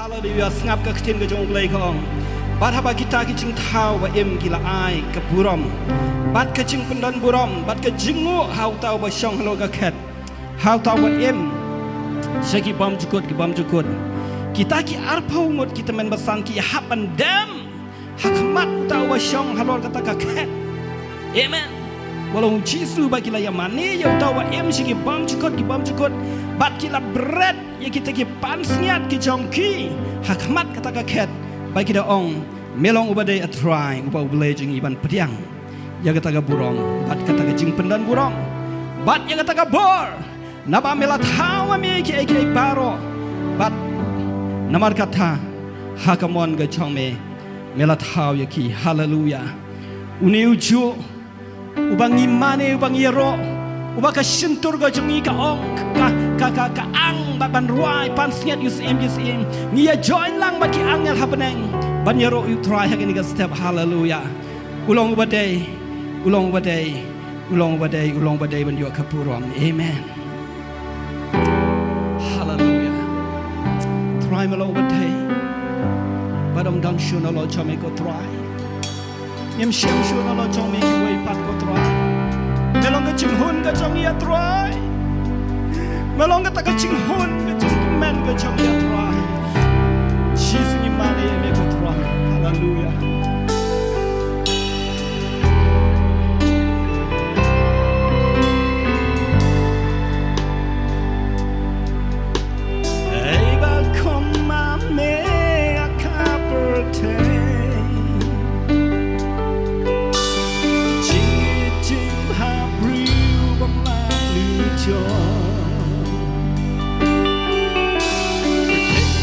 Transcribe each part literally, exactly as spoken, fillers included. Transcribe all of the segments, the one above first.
Haleluia, sngap ka ktien ka jong U Blei ka ong. Bad haba kita ki jingthaw ba im ki la ai ka burom, bad ka jingpyndon burom, bad ka jingnguh ha uta uba shong halor ka khet, ha uta uba im sha ki bymjukut, ki bymjukut. Kita ki arphew ngut ki tymmen basan ki hap ban dem ha khmat uta uba shong halor kata ka khet. Amen. Wat long U Jisu ba ki la ïamane ïa uta uba im sha ki bymjukut, ki bymjukut, bad ki la bret ïa kita ki pansngiat ki jong ki ha khmat kata ka khet, ba ki da ong, me long uba dei A Trai, uba U Blei jong ngi, ban pdiang ïa kata ka burom bad kata ka jingpyndon burom bad ïa kata ka bor, naba me la thaw ma me kiei kiei baroh, bad namar kata, ha ka mon ka jong me, me la thaw ïa ki. Haleluia. Une u juh uba ngi mane, uba ngi ïaroh, uba ka shyntur ka jong ngi ka ong, ka, ka, ka, ka ang bad ban rwai pansngiat ïa u Syiem ki Syiem. Ngi ïa join lang bad ki angel ha bneng ban ïaroh ïa U Trai ha kane ka step. Haleluia. U long uba dei, u long uba dei, u long uba dei, u long uba dei ban ïoh ka burom. Amen. Haleluia. Trai, me long uba dei bad ym don shuh nalor jong me, ko Trai. Ngim shem shuh nalor jong me kiwei pat, ko Trai. Me long ka jinghun ka jong ngi, A Trai. Me long kata ka jinghun ka jingkmen ka jong ngi, A Trai. Jisu, ngi mane ïa me, ko Trai. Haleluia. Ei ba kum ma me a ka pyrthei, jingïeit jingpyrkhat briew bym lah lut jong. Pyrthei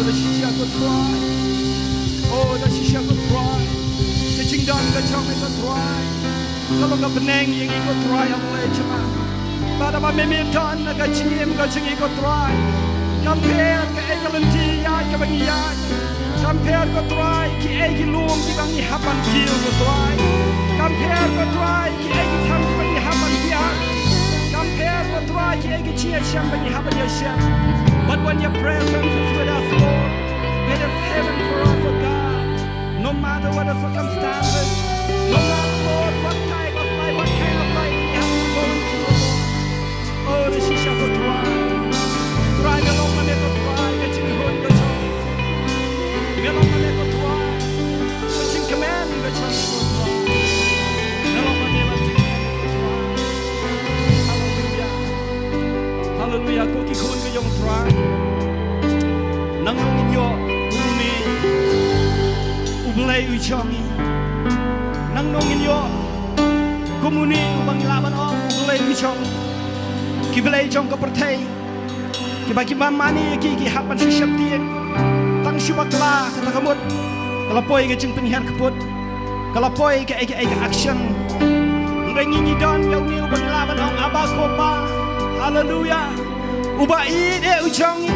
Da shisha ko Trai. Oh, da shisha ko Trai. Ka jingdon ka jong me ko Trai ka long ka bneng ïa ngi ko Trai, A Blei jong nga. Bad haba me, me don ha ka jingim ka jong ngi ko Trai, kam pher kaei ka lynti ïaid kaba ngi ïaid. Kam pher ko Trai kiei ki lum kiba ngi hap ban kiew ko Trai. Kam pher ko Trai kiei ki thang kiba ngi hap ban pher. Kam pher ko Trai kiei ki jingïashem ba ngi hap ban ïashem. But when your presence is with us, Lord, it is heaven for us, oh God. No matter what the circumstances, no matter, Lord, what kind of life, what kind of life we have to go through, Lord. Oh, da shisha ko Trai. Trai, me long ma me ko Trai ka jinghun ka jong ngi. Me long ma me ko Trai ka jingkmen ka jong ngi ko Trai. Me long ma me la jingkmen ko Trai. Hallelujah. Hallelujah. Ko ki khun ka jong Trai, nangno ngin ïoh kum une U Blei u jong ngi? Nangno ngin ïoh kum une uba ngi lah ban ong U Blei u jong ngi? Ki blei jong ka pyrthei kiba ki bym mane ïa ki, ki hap ban shu sheptieng. Tang shu bakla kata ka mut ka la poi ka jingpynhiar kput, ka la poi kaei kaei ka action. Hynrei ngi ngi don ïa une uba ngi lah ban ong Abba ko Pa. Haleluya. Uba ïeit ïa u jong ngi,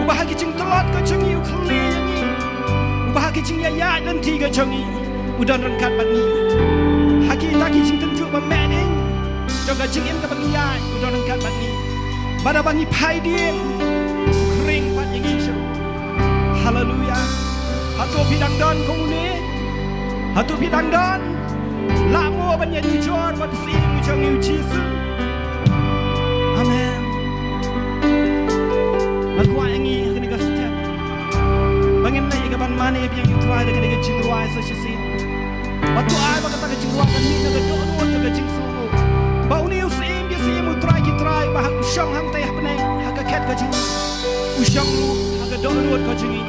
uba ha ki jingtlot ka jong ngi u khlieh ïa ngi, uba ha ki jingïaid lynti ka jong ngi u don ryngkat bad ngi. Ha kita ki jingtynjuh ba meh ding jong ka jingim kaba ngi ïaid u don ryngkat bad ngi. Bad haba ngi phai dien u khring pat ïa ngi shuh. Haleluya. Hato phi dang don kum une? Hato phi dang don? Lah mo ban ïa jujor bad u Syiem u jong ngi u Jisu? Amen. Nga kwah ïa ngi ha kane ka step ba ngin leh ïa ka ban mane biang ïa u Trai da kane ka jingrwai sa shisien. Bad to ai ba kata ka jingrwai kan mih na ka dohnud jong ka jingsngewnguh ba une u Syiem ki Syiem, u Trai ki Trai, ba ha u shong hangtei ha bneng ha ka khet ka jong ngi, u shong ruh ha ka dohnud ka jong ngi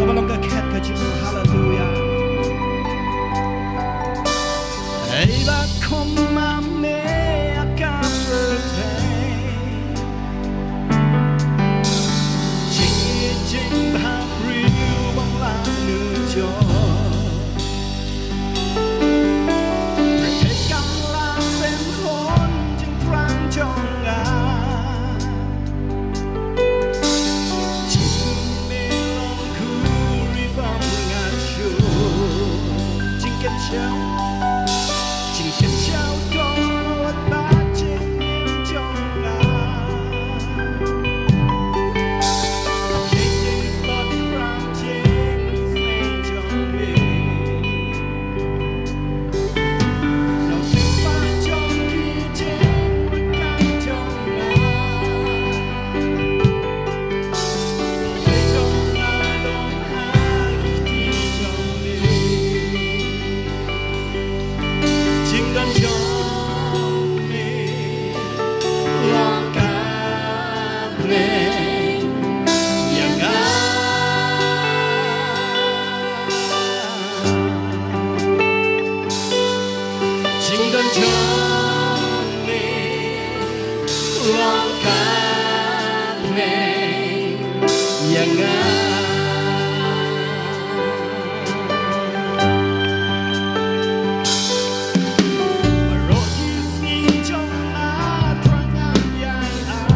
kaba long ka khet ka jong ngi. Haleluya. Hei ba kum ma me ha ka pyrthei, jingïeit jingbhabriew bym lah nujor. Pyrthei kam lah pynhun jingthrang jong nga. Jisu me long khuri bymngat shuh. Jingkynshew, jingkynshew dohnud bad jingim jong nga. Jingtlot khrang jingmynsiem jong me. Jingdon jong me long ka bneng ïa nga. Jingdon jong me long ka bneng ïa nga. Baroh ki sngi jong nga Trai ngan ïai ai.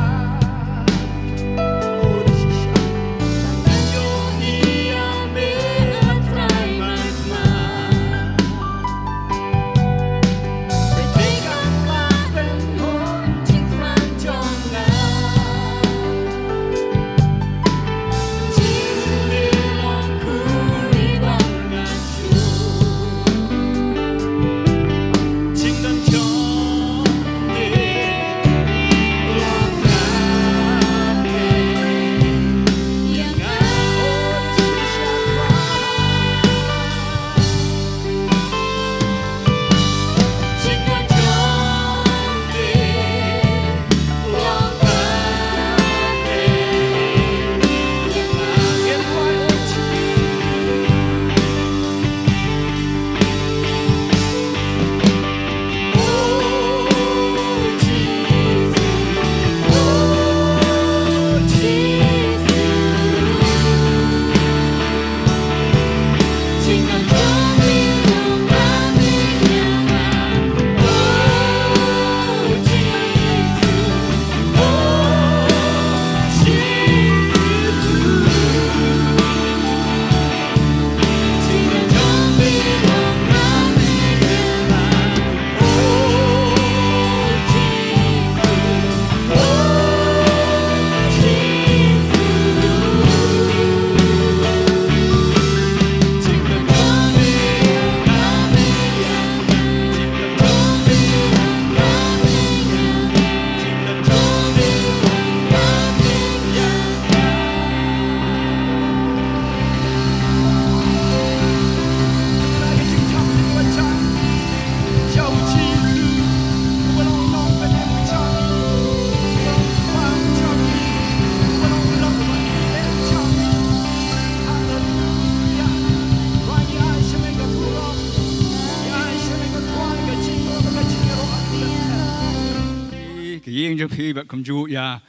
jong phi bad kumjuh ïa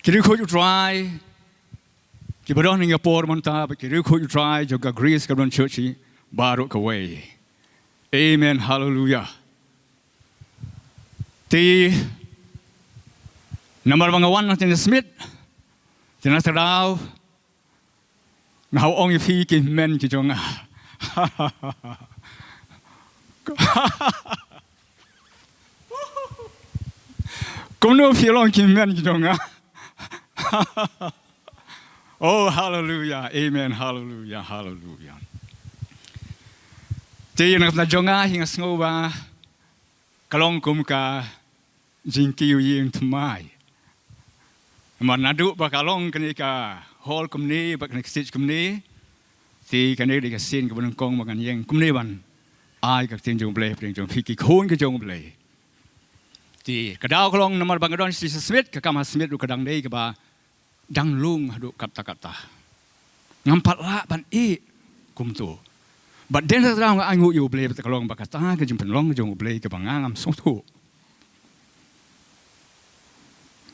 ki riewkhuid u Trai kiba don ha kane ka por mynta bad ki riewkhuid u Trai jong ka Grace Covenant Church hi baroh kawei. Amen. Hallelujah. Te namar ba nga wan na tynrai Smit, te na tynrai nga hap ong ïa phi ki men ki jong nga. Kumno phi long ki men ki jong nga? Oh, hallelujah. Amen. Hallelujah. Hallelujah. Te na jong nga hi nga sngew ba ka long kum ka jingkiew ïing thymmai. Namar naduh ba ka long kane ka hall kumne bad kane ka stage kumne, te kane ka dei ka sien kaba nyngkong ba ngan ïeng kumne ban ai ka ktien jong U Blei hapdeng jong phi ki khun ki jong U Blei. Te ka daw ka long namar ba nga don sha Smit, ka kam ha Smit ruh ka dang dei kaba dang lung haduh katta katta. Ngam pat lah ban ïeh kumto. Bad dei na ka daw nga ainguh ïa U Blei bad ka long ba kata ka jingpynlong jong U Blei kaba nga ngam sngewthuh.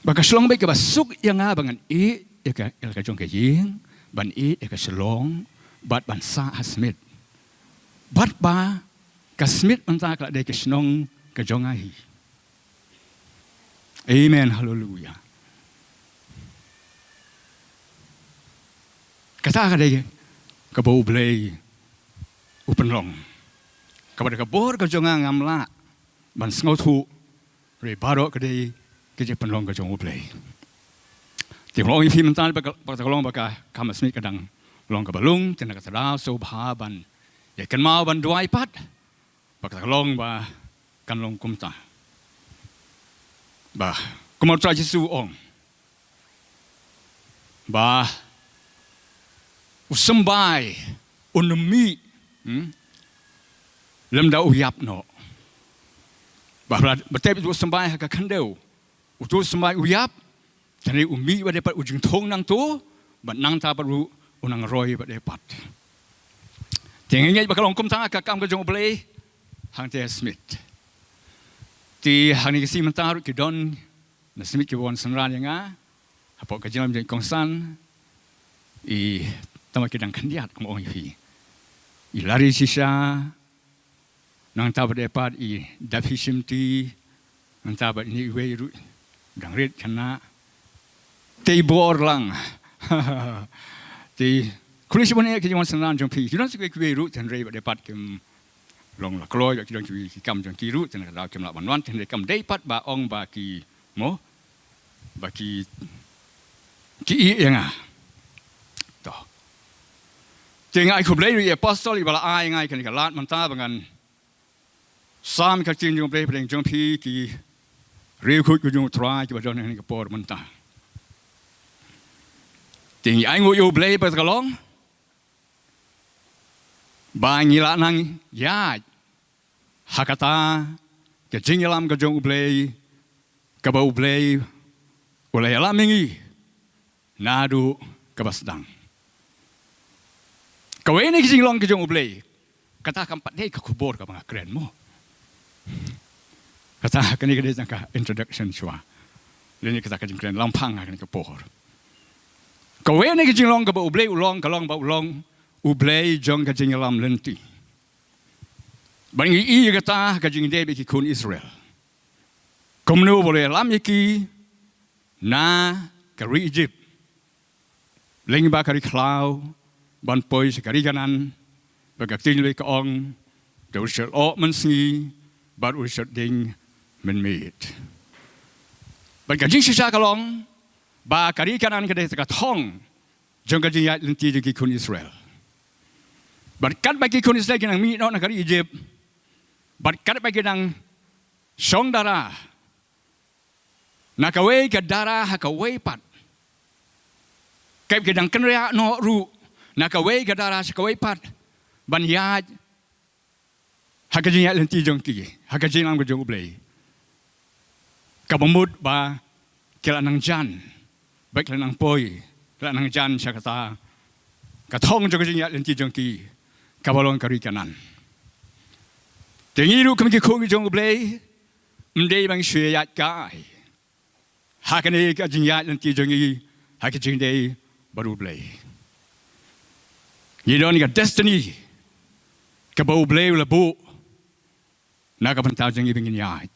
Ba ka shlong bad kaba suk ïa nga ba ngan ïeh ïa ka, ïa ka jong ka ïing, ban ïeh ïa ka shlong, bad ban sah ha Smit. Bad ba ka Smit mynta ka la dei ka shnong ka jong nga hi. Amen. Hallelujah. Kata ka dei kaba U Blei u pynlong. Kaba da ka bor ka jong nga ngam lah ban sngewthuh, hynrei baroh ka dei ka jingpynlong ka jong U Blei. Te nga ong ïa phi mynta ba ka, ba ka long ba ka kam ha Smit ka dang long kaba lung, te na kata ka daw sngewbha ban ïa kynmaw ban duwai pat. Ba ka long ba kan long kumta. Ba kumba U Trai Jisu u ong ba u symbai un ym mih, hmm, lymda u ïap noh. Ba, ba, ba tep u symbai ha ka khyndew, uto u symbai u ïap, te hynrei u mih bad dei pat u jingthung nangto, bad nangta pat ruh u nang roi bad dei pat. Te nga ngeit ba ka long kumta ka kam ka jong U Blei hangta ha Smit. Te hangne ka sngi mynta ruh ki don na Smit kiba wan synran ïa nga hapoh ka jingïalam jong i kongsan, i tangba ki dang khyndiat kumba ong ïa phi. I Larry shisha, nangta bad dei pat i Daphne Shimti, nangta bad ine iwei ruh dang rit khynnah. Te i bor lang. Te khublei shibun ïa ki jingwan synran jong phi. Ki don sa kiwei kiwei ruh te hynrei bad dei pat kim long la kloi bad ki don kiwei ki kam jong ki ruh te na ka daw kim lah ban wan te hynrei kam dei pat ba ong ba ki mo ba ki, ki ïeh ïa nga. To. Te nga ai khublei ïa i apostol iba la ai ïa nga ïa kane ka lad mynta ba ngan sam ïa ka ktien jong U Blei hapdeng jong phi ki riewkhuid ki jong U Trai kiba don ha kane ka por mynta. Te ngi ainguh ïa U Blei ba ka long ba ngi la nang ïaid ha kata ka jingïalam ka jong U Blei, kaba U Blei u la ïalam ïa ngi naduh kaba sdang. Kawei na ki jinglong ki jong U Blei, kata kam pat dei ka khubor kaba nga kren mo. Kata kane ka dei tang ka introduction shuwa. Lane kata ka jingkren lampang ha kane ka por. Kawei na ki jinglong kaba U Blei u long, ka long ba u long U Blei jong ka jingïalam lynti. Bad ngi i ïa kata ha ka jingïadei bad ki khun Israel. Kumno ba u la ïalam ïa ki na ka ri Egypt lyngba ka ri khlaw ban poi sha ka ri Kanaan, ba ka ktien U Blei ka ong, da u la shah oh mynsngi bad u la shah ding mynmiet. Bad ka jingshisha ka long ba ka ri Kanaan ka dei ka thong jong ka jingïaid lynti jong ki khun Israel. Bad katba ki khun Israel ki nang mih noh na ka ri Egypt, bad katba ki nang shong dara na kawei ka dara ha kawei pat, katba ki dang kynriah noh ruh na kawei ka dara sha kawei pat ban ïaid ha ka jingïaid lynti jong ki, ha ka jingïalam ka jong U Blei, kaba mut ba ki la nang jan, ba ki la nang poi, ki la nang jan sha kata ka thong jong ka jingïaid lynti jong ki, kaba long ka ri Kanaan. Te ngi ruh kum ki khun ki jong U Blei, ym dei ba ngi shu ïaid kai. ha kane ka jingïaid lynti jong ngi ha ka jingdei bad U Blei. Ngi don ka destiny kaba U Blei u la buh na ka bynta jong ngi ba ngin ïaid.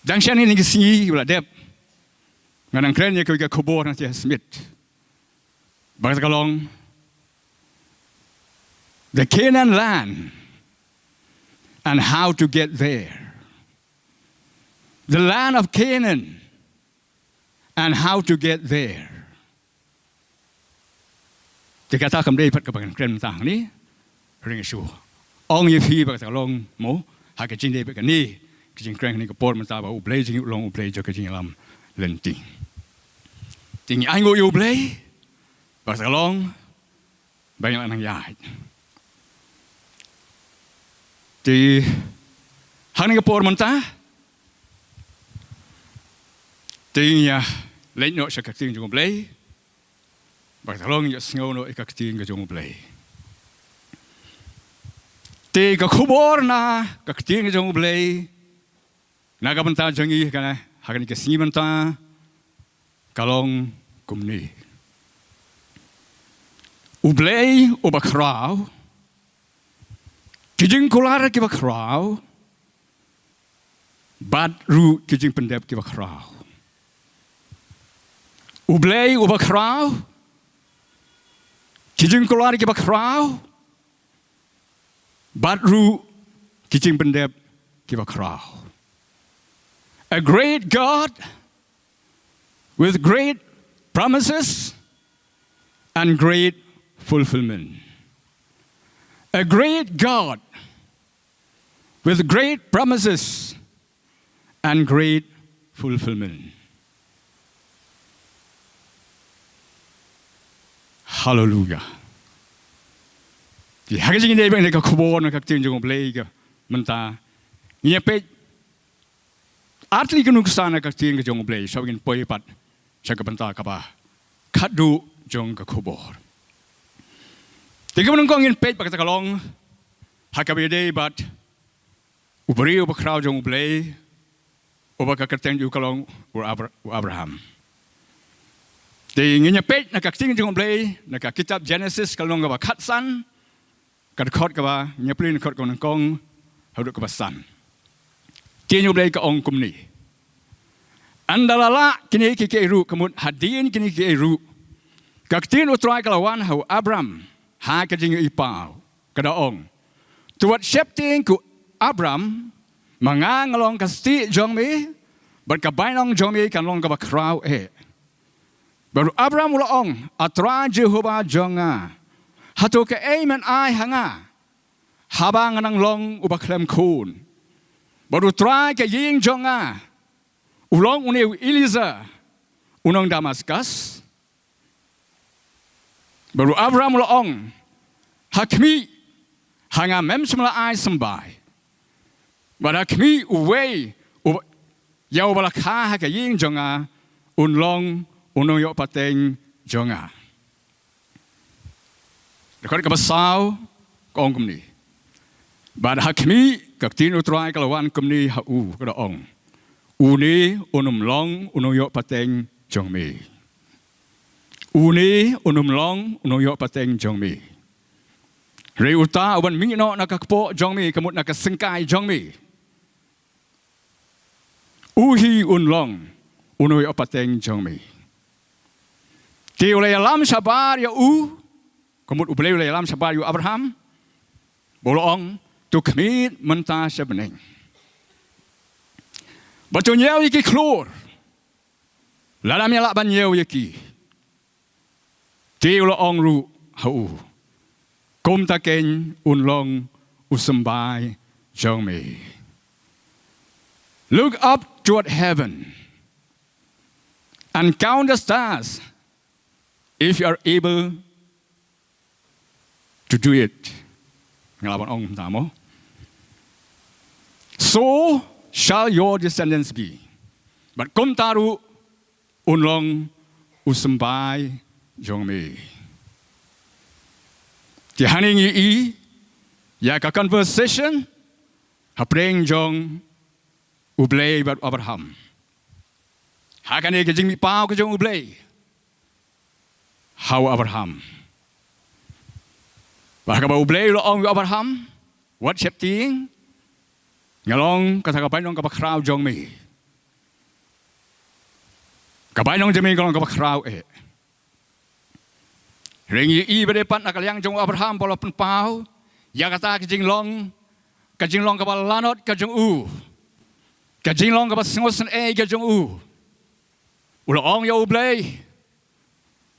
Dang shen ïa kine ki sngi ba la dep, nga nang kren ïa ka, ka khubor na Joseph Smith. Ba kata ka long, the Canaan land and how to get there. The land of Canaan and how to get there. Te kata kam dei pat kaba ngan kren mynta hangne. Ring shu ong ïa phi ba kata ka long mo, ha ka jingdei bad kane ka jingkren kane ka por mynta ba U Blei jong ngi u long U Blei jong ka jingïalam lynti. Te ngi ainguh ïa U Blei ba kata ka long ba ngi la nang ïaid. Te hangne ka por mynta te ngi ïa leit noh sha ka ktien jong U Blei. Ba kata ka long ïa sngew noh ïa ka ktien ka jong U Blei. Te ka khubor na ka ktien ka jong U Blei na ka bynta jong ngi ha kane, ha kane ka sngi mynta ka long kumne. U Blei uba khraw, ki jingkular kiba khraw, bad ruh ki jingpyndep kiba khraw. U Blei uba khraw, ki jingkular kiba khraw, bad ruh ki jingpyndep kiba khraw. A great God with great promises and great fulfillment. A great God with great promises and great fulfillment. Hallelujah. Te ha ka jingdei bad kane ka khubor na ka ktien jong U Blei ka mynta, ngin ïa peit ar tylli ki nuksa na ka ktien ka jong U Blei, shuwa ba ngin poi pat sha ka bynta kaba khatduh jong ka khubor. Te kaba nyngkong ngin peit ba kata ka long ha kaba ïadei bad u briew uba khraw jong U Blei, uba ka kyrteng jong u ka long u Abra-, u Abraham. Te ngin ïa peit na ka ktien jong U Blei na ka kitab Genesis ka lynnong kaba khatsan, ka dkhot kaba, ngin ïa pule na ka dkhot kaba nyngkong haduh kaba san. Ktien U Blei ka ong kumne: Ynda la lah kine kiei kiei ruh, ka mut hadien kine kiei kiei ruh, ka ktien U Trai ka la wan ha u Abram ha ka jingïohi paw, ka da ong: To wat sheptieng ko Abram, ma nga nga long ka stieh jong me, bad ka bainong jong me kan long kaba khraw eh. Bad u Abram u la ong: A Trai Jehobah jong nga, hato kaei men ai ha nga, haba nga nang long uba khlem khun? Bad U Trai ka ïing jong nga u long une u Eliezer u nong Damaskus. Bad u Abram u la ong: Ha khmih, ha nga mem shym la ai symbai. Bad ha khmih, uwei u, ïa uba la kha ha ka ïing jong nga, un long u nongïoh pateng jong nga. Dkhot kaba saw ka ong kumne: Bad ha khmih, ka ktien U Trai ka la wan kumne ha u, ka da ong: Une un ym long u nongïoh pateng jong me. Une un ym long u nongïoh pateng jong me. Hynrei uta uban mih noh na ka kpoh jong me, ka mut na ka syngkai jong me, u hi un long u nongïoh pateng jong me. Te u la ïalam shabar ïa u, ka mut U Blei u la ïalam shabar ïa u Abraham, bad u la ong: To khmied mynta sha bneng, bad to ñiew ïa ki khlur, lada me lah ban ñiew ïa ki. Te u la ong ruh ha u: Kumta keiñ un long u symbai jong me. Look up toward heaven and count the stars, if you are able to do it. Nga lah ban ong kumta mo. So shall your descendants be. Bad kumta ruh un long u symbai jong me. Te hangne ngi i ïa ka conversation hapdeng jong U Blei bad u Abraham. Ha kane ka jingmihpaw ka jong u Blei ha u Abraham. Bad kaba u Blei u la ong ïa u Abraham, wat sheptieng, nga long kata ka bainong kaba khraw jong me. Ka bainong jong me ka long kaba khraw eh. Hynrei ngi ïohi pat na ka liang jong u Abraham ba u la pynpaw ïa kata ka jinglong, ka jinglong kaba lanot ka jong u, ka jinglong kaba sngewsynei ka jong u. U la ong ïa u Blei,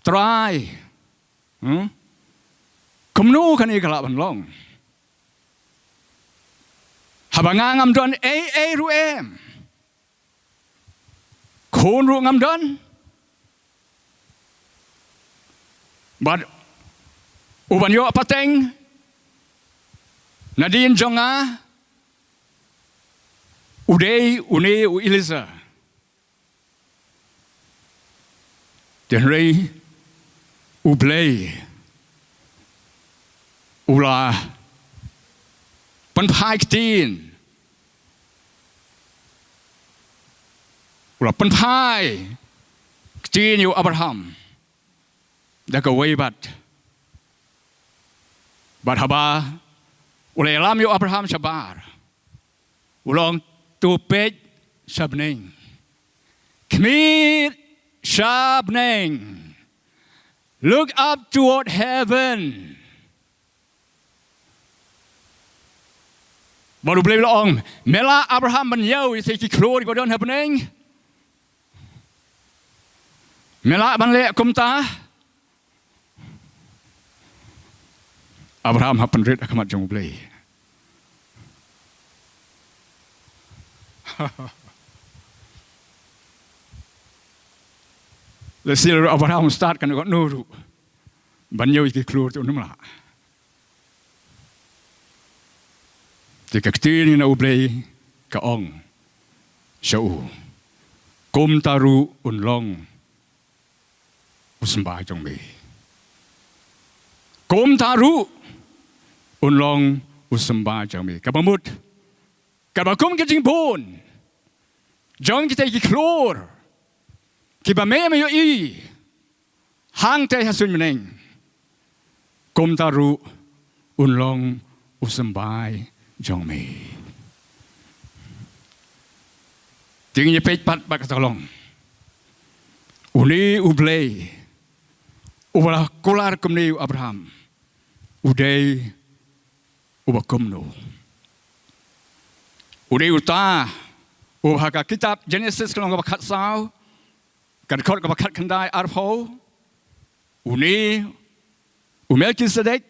Trai, hmm? Kumno kane ka lah ban long? Haba nga ngam don ei ei ruh em. Khun ruh ngam don. Bad uban ïoh pateng nadien jong nga u dei une u Eliezer. Te hynrei u Blei u la pynphai ktien, u la pynphai ktien ïa u Abraham da kawei pat. Bad haba u la ïalam ïa u Abraham shabar, u la ong, to peit sha bneng. Khmih sha bneng. Look up toward heaven. Bad u Blei u la ong, me lah Abraham ban ïohi ïa ki khlur kiba don ha bneng? Me lah ban leh kumta? Abraham hap pynrit ha khmat jong u Blei. Lehse Abraham stad kan ïoh noh ruh ban ïohi ïa ki khlur te un ym lah. Te ka ktien na u Blei ka ong sha u, kumta ruh un long u symbai jong me. Kumta ruh un long u symbai jong me. Kaba mut, kaba kum ka jingbun jong kita ki khlur kiba me me ïohi hangta ha suiñ bneng, kumta ruh un long u symbai jong me. Te ngin ïa peit pat ba kata ka long, une u Blei uba la kular kumne ïa u Abraham, u dei uba kumno? U dei uta uba ha ka kitab Genesis ka lynnong kaba khatsaw, ka dkhot kaba khatkhyndai arphew, une u Melkisedek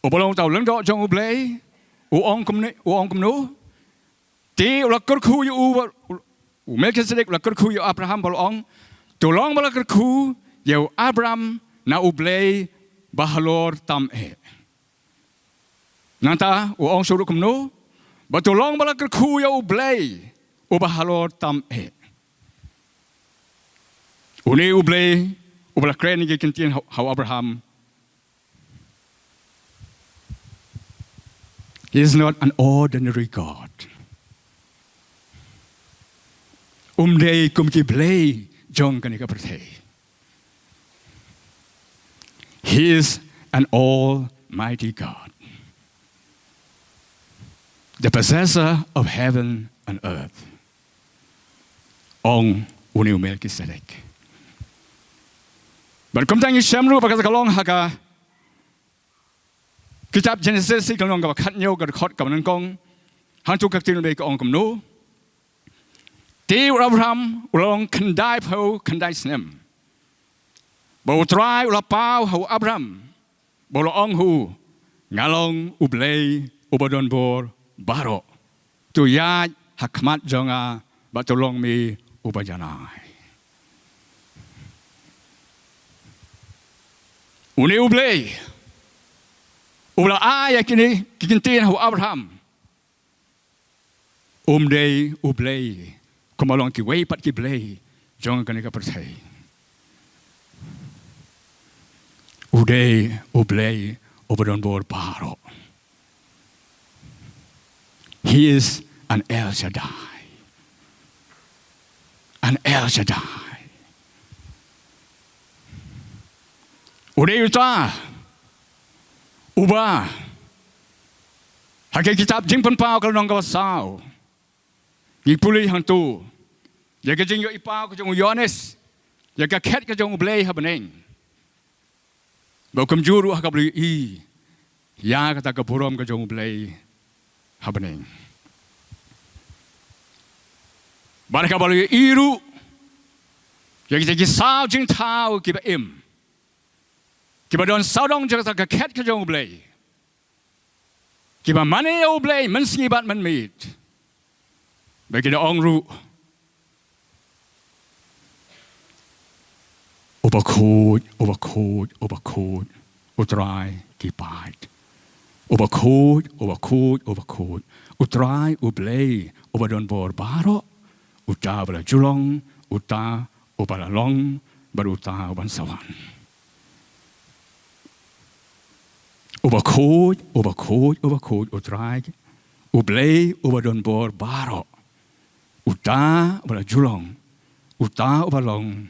uba long uta u lyngdoh jong u Blei, u ong kumne, u ong kumno? Te u la kyrkhu ïa u, u Melkisedek u la kyrkhu ïa u Abraham bad u ong, to long ba la kyrkhu ïa u Abraham na u Blei ba halor tam eh. Nangta u ong shuh ruh kumno? Ba to long ba la kyrkhu ïa u Blei uba halor tam eh. Une u Blei uba la kren ïa ki ktien ha, ha u Abraham, he is not an ordinary God. Um dei kum ki blei jong kane ka pyrthei. He is an almighty God, the possessor of heaven and earth. Ong une u Melkisedek. Bad kumta ngi shem ruh ba kata ka long ha ka kitab Genesis ka lynnong kaba khathynñiew ka dkhot kaba nyngkong. Hangto ka ktien U Blei ka ong kumno? Te u Abraham u la long khyndaiphew khyndai snem ba U Trai u la paw ha u Abraham bad u la ong ha u, nga long U Blei uba don bor baroh. To ïaid ha khmat jong nga bad to long me uba janai. Une U Blei uba la ai ïa kine ki ktien ha u Abraham, um dei U Blei kumba long kiwei pat ki blei jong kane ka pyrthei. U dei U Blei uba don bor baroh. He is an El Shaddai. and El Shaddai. U dei uta uba ha ka kitab Jingpynpaw ka lynnong kaba saw ngi pule hangto ïa ka jingïohi paw ka jong u Ïoannis ïa ka khet ka jong U Blei ha bneng. Ba kumjuh ruh ha kaba la ïohi ïa kata ka burom ka jong U Blei ha bneng. Bad ha kaba la ïohi ruh ïa kita ki saw jingthaw kiba im, kiba don sawdong jong kata ka khet ka jong U Blei, kiba mane ïa U Blei mynsngi bad mynmiet. Ba ki da ong ruh, "Uba khuid, uba khuid, uba khuid, U Trai ki paid. Uba khuid, uba khuid, uba khuid, U Trai U Blei uba don bor baroh, uta uba la ju long, uta uba la long, bad uta uban sa wan." Uba khuid, uba khuid, uba khuid, U Trai U Blei uba don bor baroh, uta uba la ju long, uta uba long,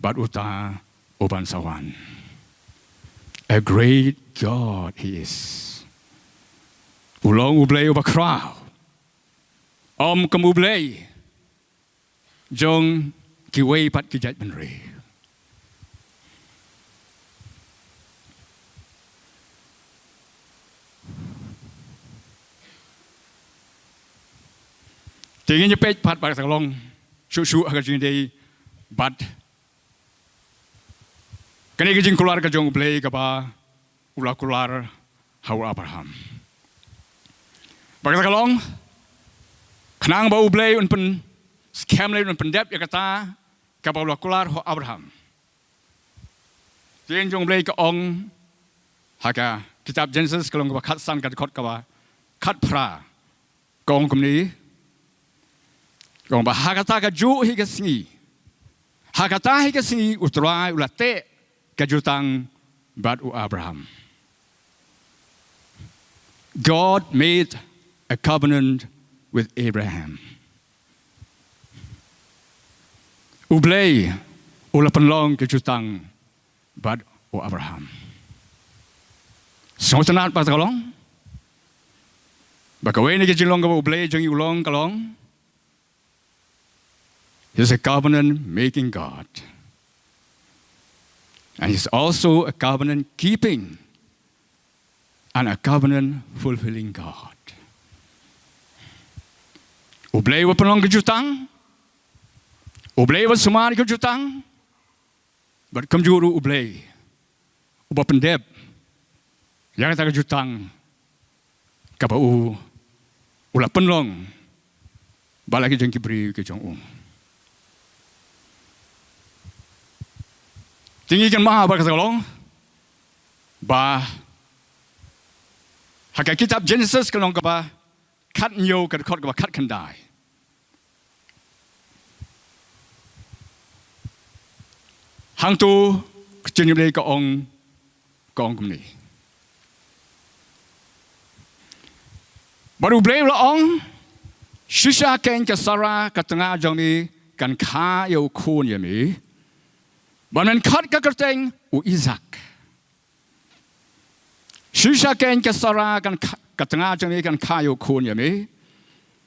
bad uta uban sa wan. A great God he is. U long U Blei uba khraw. Ym kum U Blei jong kiwei pat ki jaitbynriew. Te ngin ïa peit pat bad ka long shuh shuh ha ka jingïadei bad kane ka jingkular ka jong U Blei kaba u la kular ha u Abraham. Bad kata ka long, khnang ba U Blei un pynskhem lane un pyndep ïa kata kaba u la kular ha u Abraham. Ktien jong U Blei ka ong ha ka kitab Genesis ka lynnong kaba khatsan ka dkhot kaba khatphra. Ka ong kumne, ka ong ba ha kata kajuh hi ka sngi, ha kata hi ka sngi U Trai u la teh ka jutang bad u Abraham. God made a covenant with Abraham. U Blei u la pynlong ka jutang bad u Abraham. Sngewtynnat bad ka long ba kawei na ki jinglong kaba U Blei jong ngi u long ka long, He's a covenant making God. And He's also a covenant keeping and a covenant fulfilling God. U Blei uba pynlong ka jutang, U Blei uba sumar ka jutang, bad kumjuh ruh U Blei uba pyndep ïa kata ka jutang kaba u u la pynlong bad la ki jong ki briew ki jong u. Te ngi kynmaw bad kata ka long ba ha ka kitab Genesis ka lynnong kaba khathynñiew ka dkhot kaba khatkhyndai. Hangto ka ktien U Blei ka ong, ka ong kumne. Bad U Blei u la ong, shisha kein ka Sara ka tnga jong me kan kha ïa u khun ïa me, bad men khot ka kyrteng u Isaak. Shisha kein ka Sara kan kha, ka tnga jong me kan kha ïa u khun ïa me,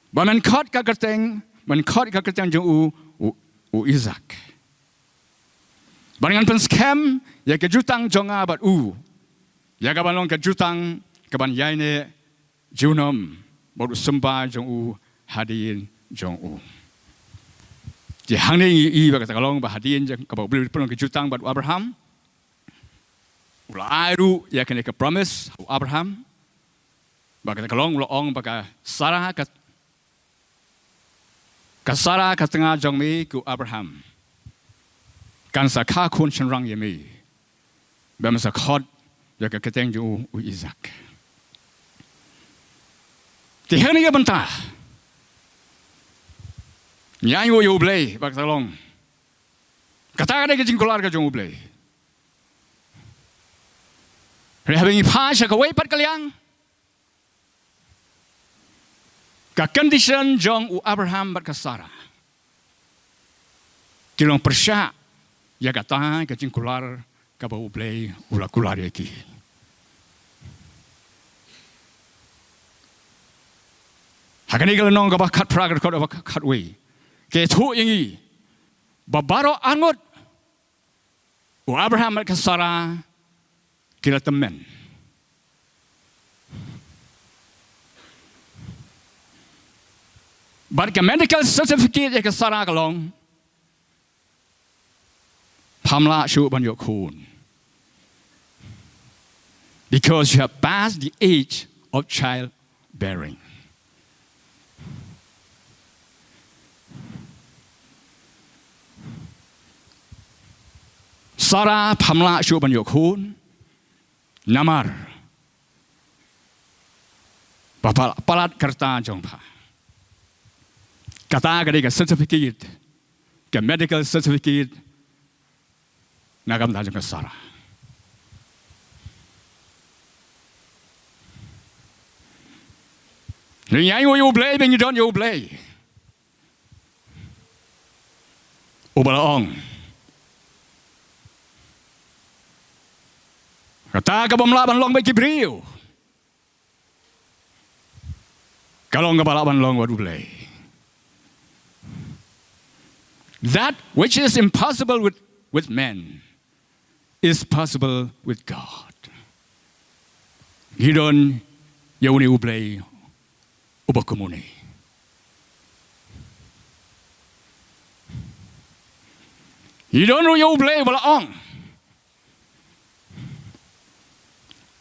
bad men khot ka kyrteng, men khot ka kyrteng jong u, u, u Isaak. Bad ngan pynskhem ïa ka jutang jong nga bad u, ïa kaban long ka jutang kaban ïaineh junom bad u symbai jong u hadien jong u. Te hangne ngi i ba kata ka long ba hadien jong kaba U Blei u pynlong ka jutang bad u Abraham, u la ai ruh ïa kane ka promise ha u Abraham. Ba kata ka long u la ong ba ka Sara ka, ka Sara ka tnga jong me ko Abraham kan sa kha khun shynrang ïa me, ba men sa khot ïa ka kyrteng jong u u Isaak. Te hangne ka bynta ngi ainguh ïa U Blei ba kata ka long, kata ka dei ka jingkular ka jong U Blei. Hynrei haba ngi phai sha kawei pat ka liang, ka condition jong u Abraham bad ka Sara, ki long pyrshah ïa kata ka jingkular kaba U Blei u la kular ïa ki. Ha kane ka lynnong kaba khatphra, ka dkhot kaba khatwei, ka ïathuh ïa ngi ba baroh arngut, u Abraham bad ka Sara ki la tymmen. Bad ka medical certificate ïa ka Sara ka long, pham lah shuh ban ïoh khun, because you have passed the age of childbearing. Sara pham lah shuh ban ïoh khun, namar ba pal-, palat ka rta jong pha. Kata ka dei ka certificate, ka medical certificate na ka bynta jong ka Sara. Ngi ainguh ïa U Blei ba ngi don ïa U Blei uba la ong, kata kabym lah ban long bad ki briew, ka long kaba lah ban long bad U Blei. That which is impossible with, with men is possible with God. Ngi don ïa une U Blei uba kum une. Ngi don ruh ïa U Blei uba la ong,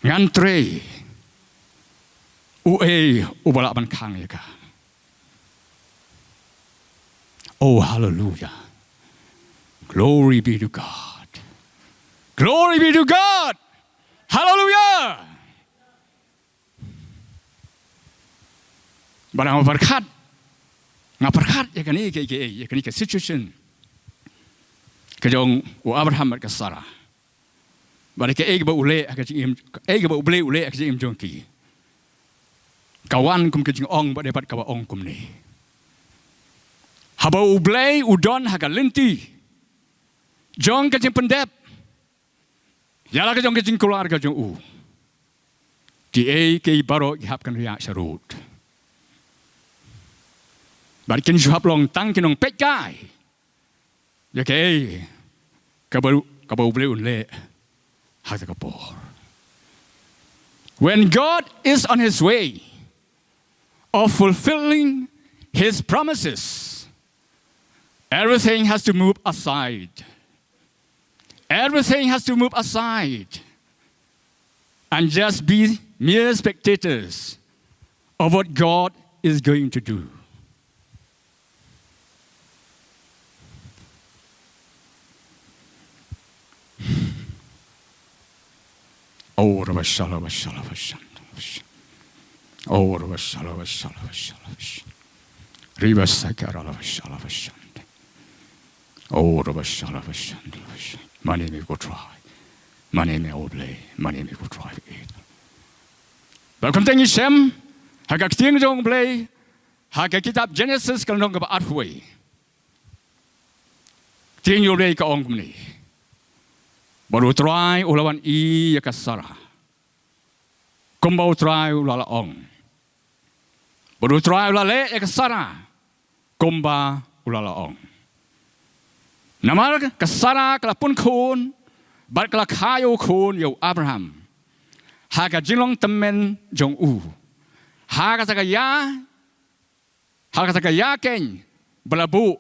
ngan trei uei uba lah ban khang ïa ka. Oh, hallelujah. Glory be to God. Glory be to God. Hallelujah. Bad nga pyrkhat, nga pyrkhat ïa kane ka, ka, ïa kane ka situation ka jong u Abraham bad ka Sara. Bad kaei kaba u leh ha ka jingim, kaei kaba U Blei u leh ha ka jingim jong ki, ka wan kum ka jingong ba dei pat kaba ong kumne. Haba U Blei u don ha ka lynti jong ka jingpyndep ïa la ka jong ka jingkular ka jong u, kiei kiei baroh ki hap kan riak sharud. Bad kin shu hap long tang ki nongpeitkai ïa kaei kaba, kaba U Blei un leh ha kata ka por. When God is on his way of fulfilling his promises, everything has to move aside. Everything has to move aside and just be mere spectators of what God is going to do. Oh, rabashala, bashala, bashala, bashala. Oh, rabashala, bashala, bashala, bashala. Ribasakara, rabashala, bashala. Oh, rabashala, bashala, bashala. Mane me ko trai. Mane me O Blei. Mane me ko trai. Ba kumta ngi shem ha ka ktien jong U Blei ha ka kitab Genesis ka lynnong kaba arphew. Ktien U Blei ka ong kumne. Bad U Trai u la wan ïa ka Sara kumba U Trai u la la ong. Bad U Trai u la leh ïa ka Sara kumba u la la ong. Namar ka Sara ka la pun khun bad ka la kha ïa u khun ïa u Abraham ha ka jinglong tymmen jong u, ha kata ka ïa, ha kata ka ïakhun ba la buh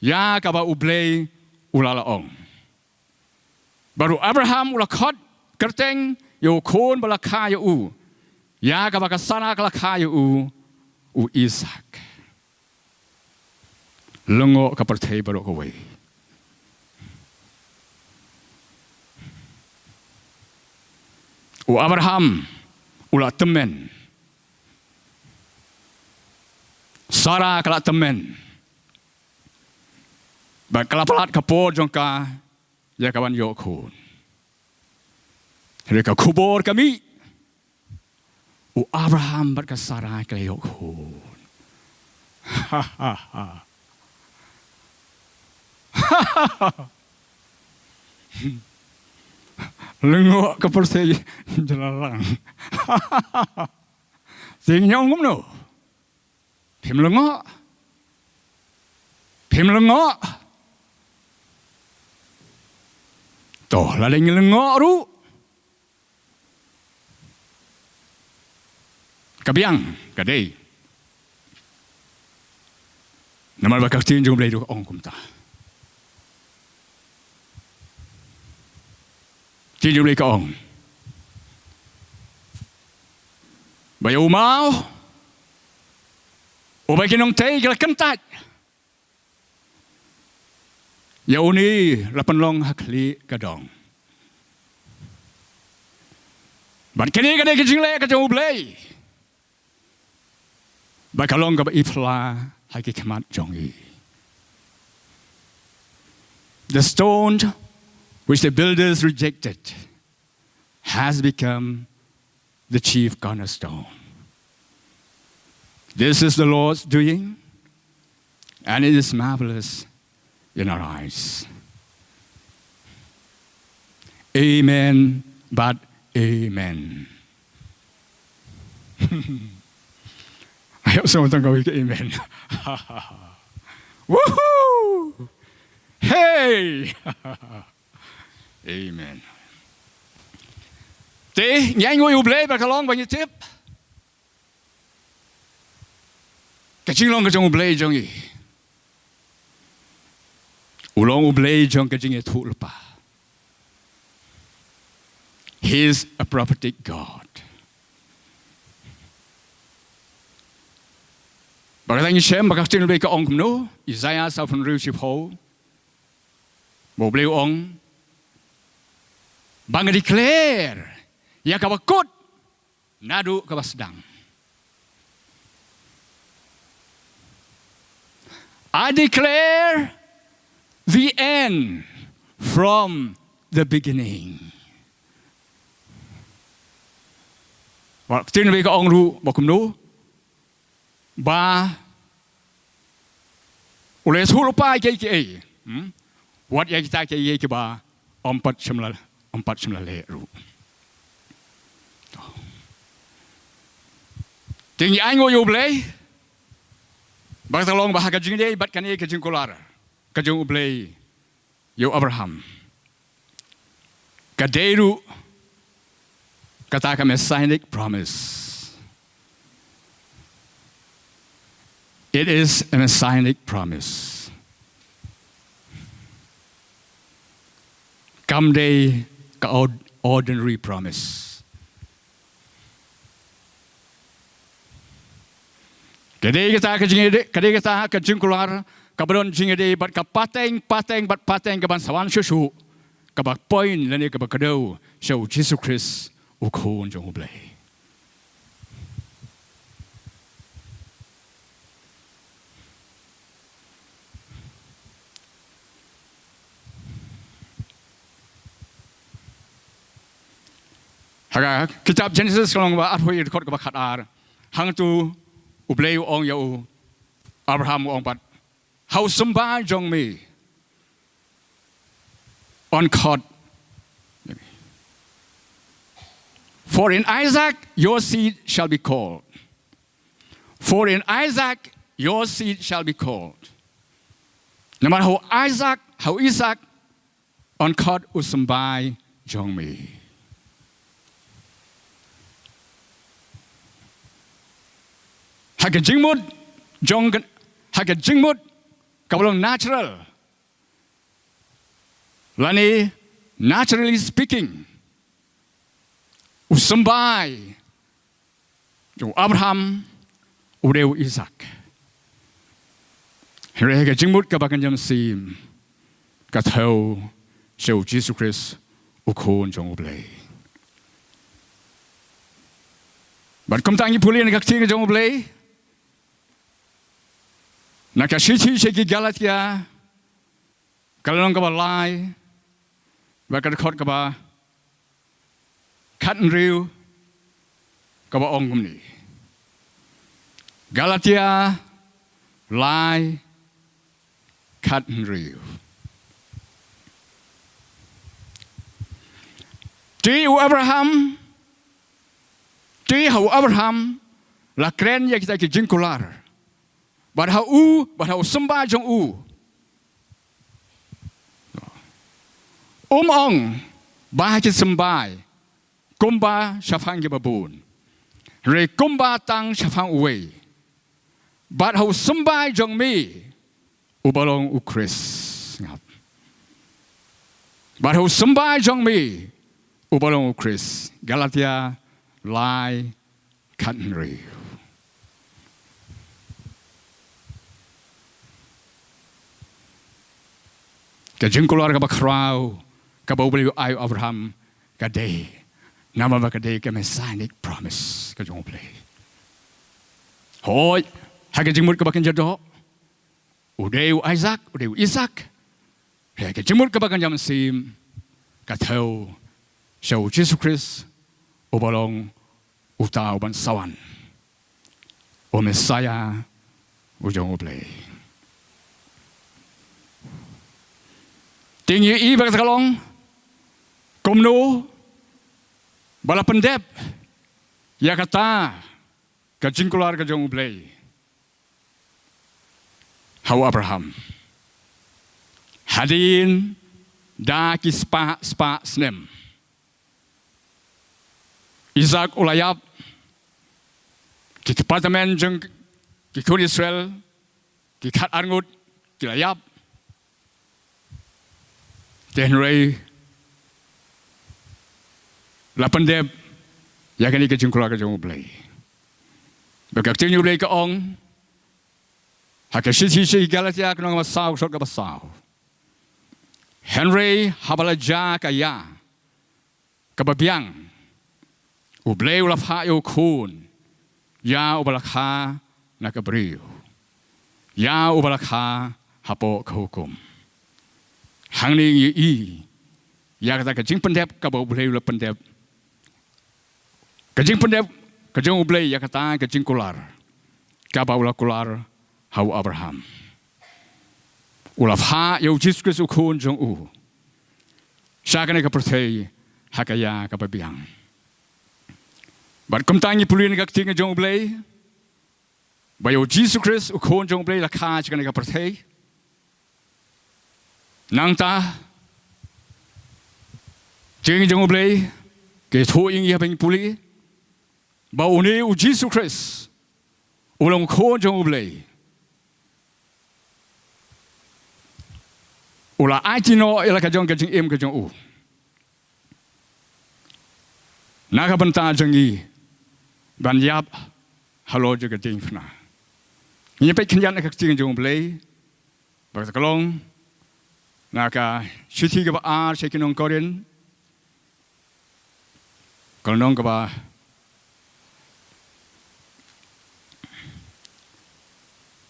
ïa kaba U Blei u la la ong. Bad u Abraham u la khot kyrteng ïa u khun ba la kha ïa u, ïa kaba ka Sara ka la kha ïa u, u Isaak. Lyngngoh ka pyrthei baroh kawei. U Abraham u la tymmen. Sara ka la tymmen. Bad ka la palat ka por jong ka ïa ka ban ïoh khun. Hynrei ka khubor ka mih, u Abraham bad ka Sara ki la ïoh khun. Lyngngoh ka pyrthei jylla lang. Te ngi ong kumno? Phim lyngngoh. Phim lyngngoh. To, lada ngi lyngngoh ruh, ka biang, ka dei. Namar ba ka ktien jong U Blei ruh ka ong kumta. Ktien jong U Blei ka ong ba ïa u maw uba ki nongtei ki la kyntait, ïa une la pynlong ha khlieh ka dong. Bad kane ka dei ka jingleh ka jong U Blei ba ka long kaba i phla ha ki khmat jong ngi. The stone which the builders rejected has become the chief cornerstone. This is the Lord's doing, and it is marvelous in our eyes. Amen, but amen. Ayo, semua tengok ke amen. Woohoo! Hey! Amen. Te, ngi ainguh ïa U Blei ba ka long ba ngi tip ka jinglong ka jong U Blei jong ngi. U long U Blei jong ka jingïathuhlypa. He is a prophetic God. Ba ka tang ngi shem ba ka ktien U Blei ka ong kumno, Isaiah saw phew hynriew shiphew. Ba U Blei u ong ba nga declare ïa kaba kut naduh kaba sdang. I declare the end from the beginning. Ba ka ktien U Blei ka ong ruh ba kumno, ba u la ïathuhlypa ïa kiei kiei, hmm? Wat ïa kita kiei kiei kiba ym pat shym la, ym pat shym la leh ruh. Te ngi ainguh ïa U Blei ba ka long ba ha ka jingïadei bad kane ka jingkular ka jong U Blei ïa u Abraham, ka dei ruh kata ka messianic promise. It is a messianic promise. Kam dei ka ord-, ordinary promise. Ka dei kata ka jingïadei, ka dei kata ka jingkular kaba don jingïadei bad ka pateng, pateng bad pateng kaban sa wan shuh shuh, kaba point lane kaba kdew sha U Jisu Khrist, U Khun jong U Blei. Ha ka kitab Genesis ka long ba arphew ïa ka dkhot kaba khatar, hangtu U Blei u ong ïa u Abraham, u ong pat, ha u symbai jong me yn khot. For in Isaac your seed shall be called. For in Isaac your seed shall be called. Namar ha u Isaac, ha u Isaac yn khot u symbai jong me. Ha ka jingmut jong ka, ha ka jingmut kaba long natural, lane naturally speaking, u symbai jong u Abraham u dei u Isaac. Hynrei ha ka jingmut kaba kynja mynsiem ka thew sha U Jisu Khrist, U Khun jong U Blei. Bad kumta ngi pule na ka ktien jong U Blei na ka shithi sha ki Galatia, ka lynnong kaba lai, bad ka dkhot kaba khathynriew, kaba ong kumne. Galatia lai, khathynriew. Te u Abraham, te ha u Abraham la kren ïa kita ki jingkular. Bad ha u, bad ha u symbai jong u, um ong ba ha ki symbai kumba shaphang kiba bun, hynrei kumba tang shaphang uwei. Bad ha u symbai jong me uba long u Khrist. Bad ha u symbai jong me uba long u Khrist. Galatia lai, khathynriew. Ka jingkular kaba khraw kaba U Blei u ai u Abraham ka dei, namar ba ka dei ka messianic promise ka jong U Blei. Hooid, ha ka jingmut kaba kynja doh, u dei u Isaac, u dei u Isaac. Hynrei ha ka jingmut kaba kynja mynsiem, ka thew sha u Jisu Khrist uba long uta uban sa wan, u Messiah u jong U Blei. Te ngi ïohi ba kata ka long kumno ba la pyndep ïa kata ka jingkular ka jong U Blei ha u Abraham. Hadien da ki spah spah snem, Isaac u la ïap, ki kpa tymmen jong ki khun Israel ki khatar ngut ki la ïap. Te hynrei la pyndep ïa kane ka jingkular ka jong U Blei. Bad ka ktien U Blei ka ong ha ka shithi sha ki Galatia ka lynnong kaba saw, ka dkhot kaba saw: Hynrei haba la jia ka ïa kaba biang, U Blei u la phah ïa u Khun, ïa uba la kha na ka briew, ïa uba la kha hapoh ka hukum. Hangne ngi ïohi ïa kata ka jingpyndep kaba U Blei u la pyndep, ka jingpyndep ka jong U Blei ïa kata ka jingkular kaba u la kular ha u Abraham. U la phah ïa u Jisu Khrist u Khun jong u sha kane ka pyrthei ha ka ïa kaba biang. Bad kumta ngi pule na ka ktien jong U Blei ba ïa u Jisu Khrist u Khun jong U Blei la kha sha kane ka pyrthei. Nangta ktien jong U Blei ka ïathuh ïa ngi ha ba ngin pule ba une u Jisu Khrist uba long u Khun jong U Blei u la aiti noh ïa la ka jong ka jingim ka jong u na ka bynta jong ngi ban ïap halor jong ka diengphna. Ngin ïa peit khyndiat na ka ktien jong U Blei, ba kata ka long na ka shithi kaba ar sha ki nong Korinth, ka lynnong kaba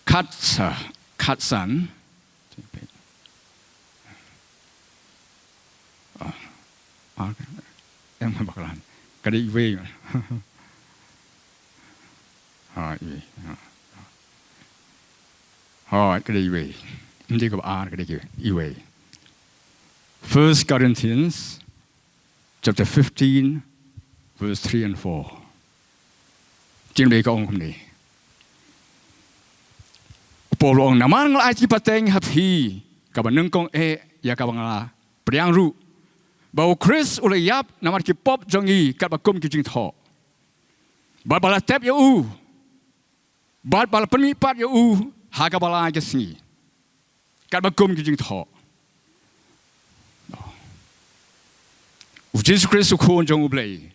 khatsa-, khatsan. Ah, ah, em baklan. Ka dei iwei. Ha, iwei. Ha. Ha, ka dei iwei. Ym dei kaba ar, ka dei iwei. First Corinthians chapter fifteen, verse three and four. Ktien U Blei ka ong kumne. U Paul u ong, namar nga la aiti pateng ha phi kaba nyngkong eh ïa kaba nga la pdiang ruh, ba u Khrist u la ïap namar ki pop jong ngi katba kum ki jingthoh, bad ba la tep ïa u, bad ba la pynmihpat ïa u ha kaba lai ka sngi katba kum ki jingthoh. U Jisu Khrist u Khun jong U Blei,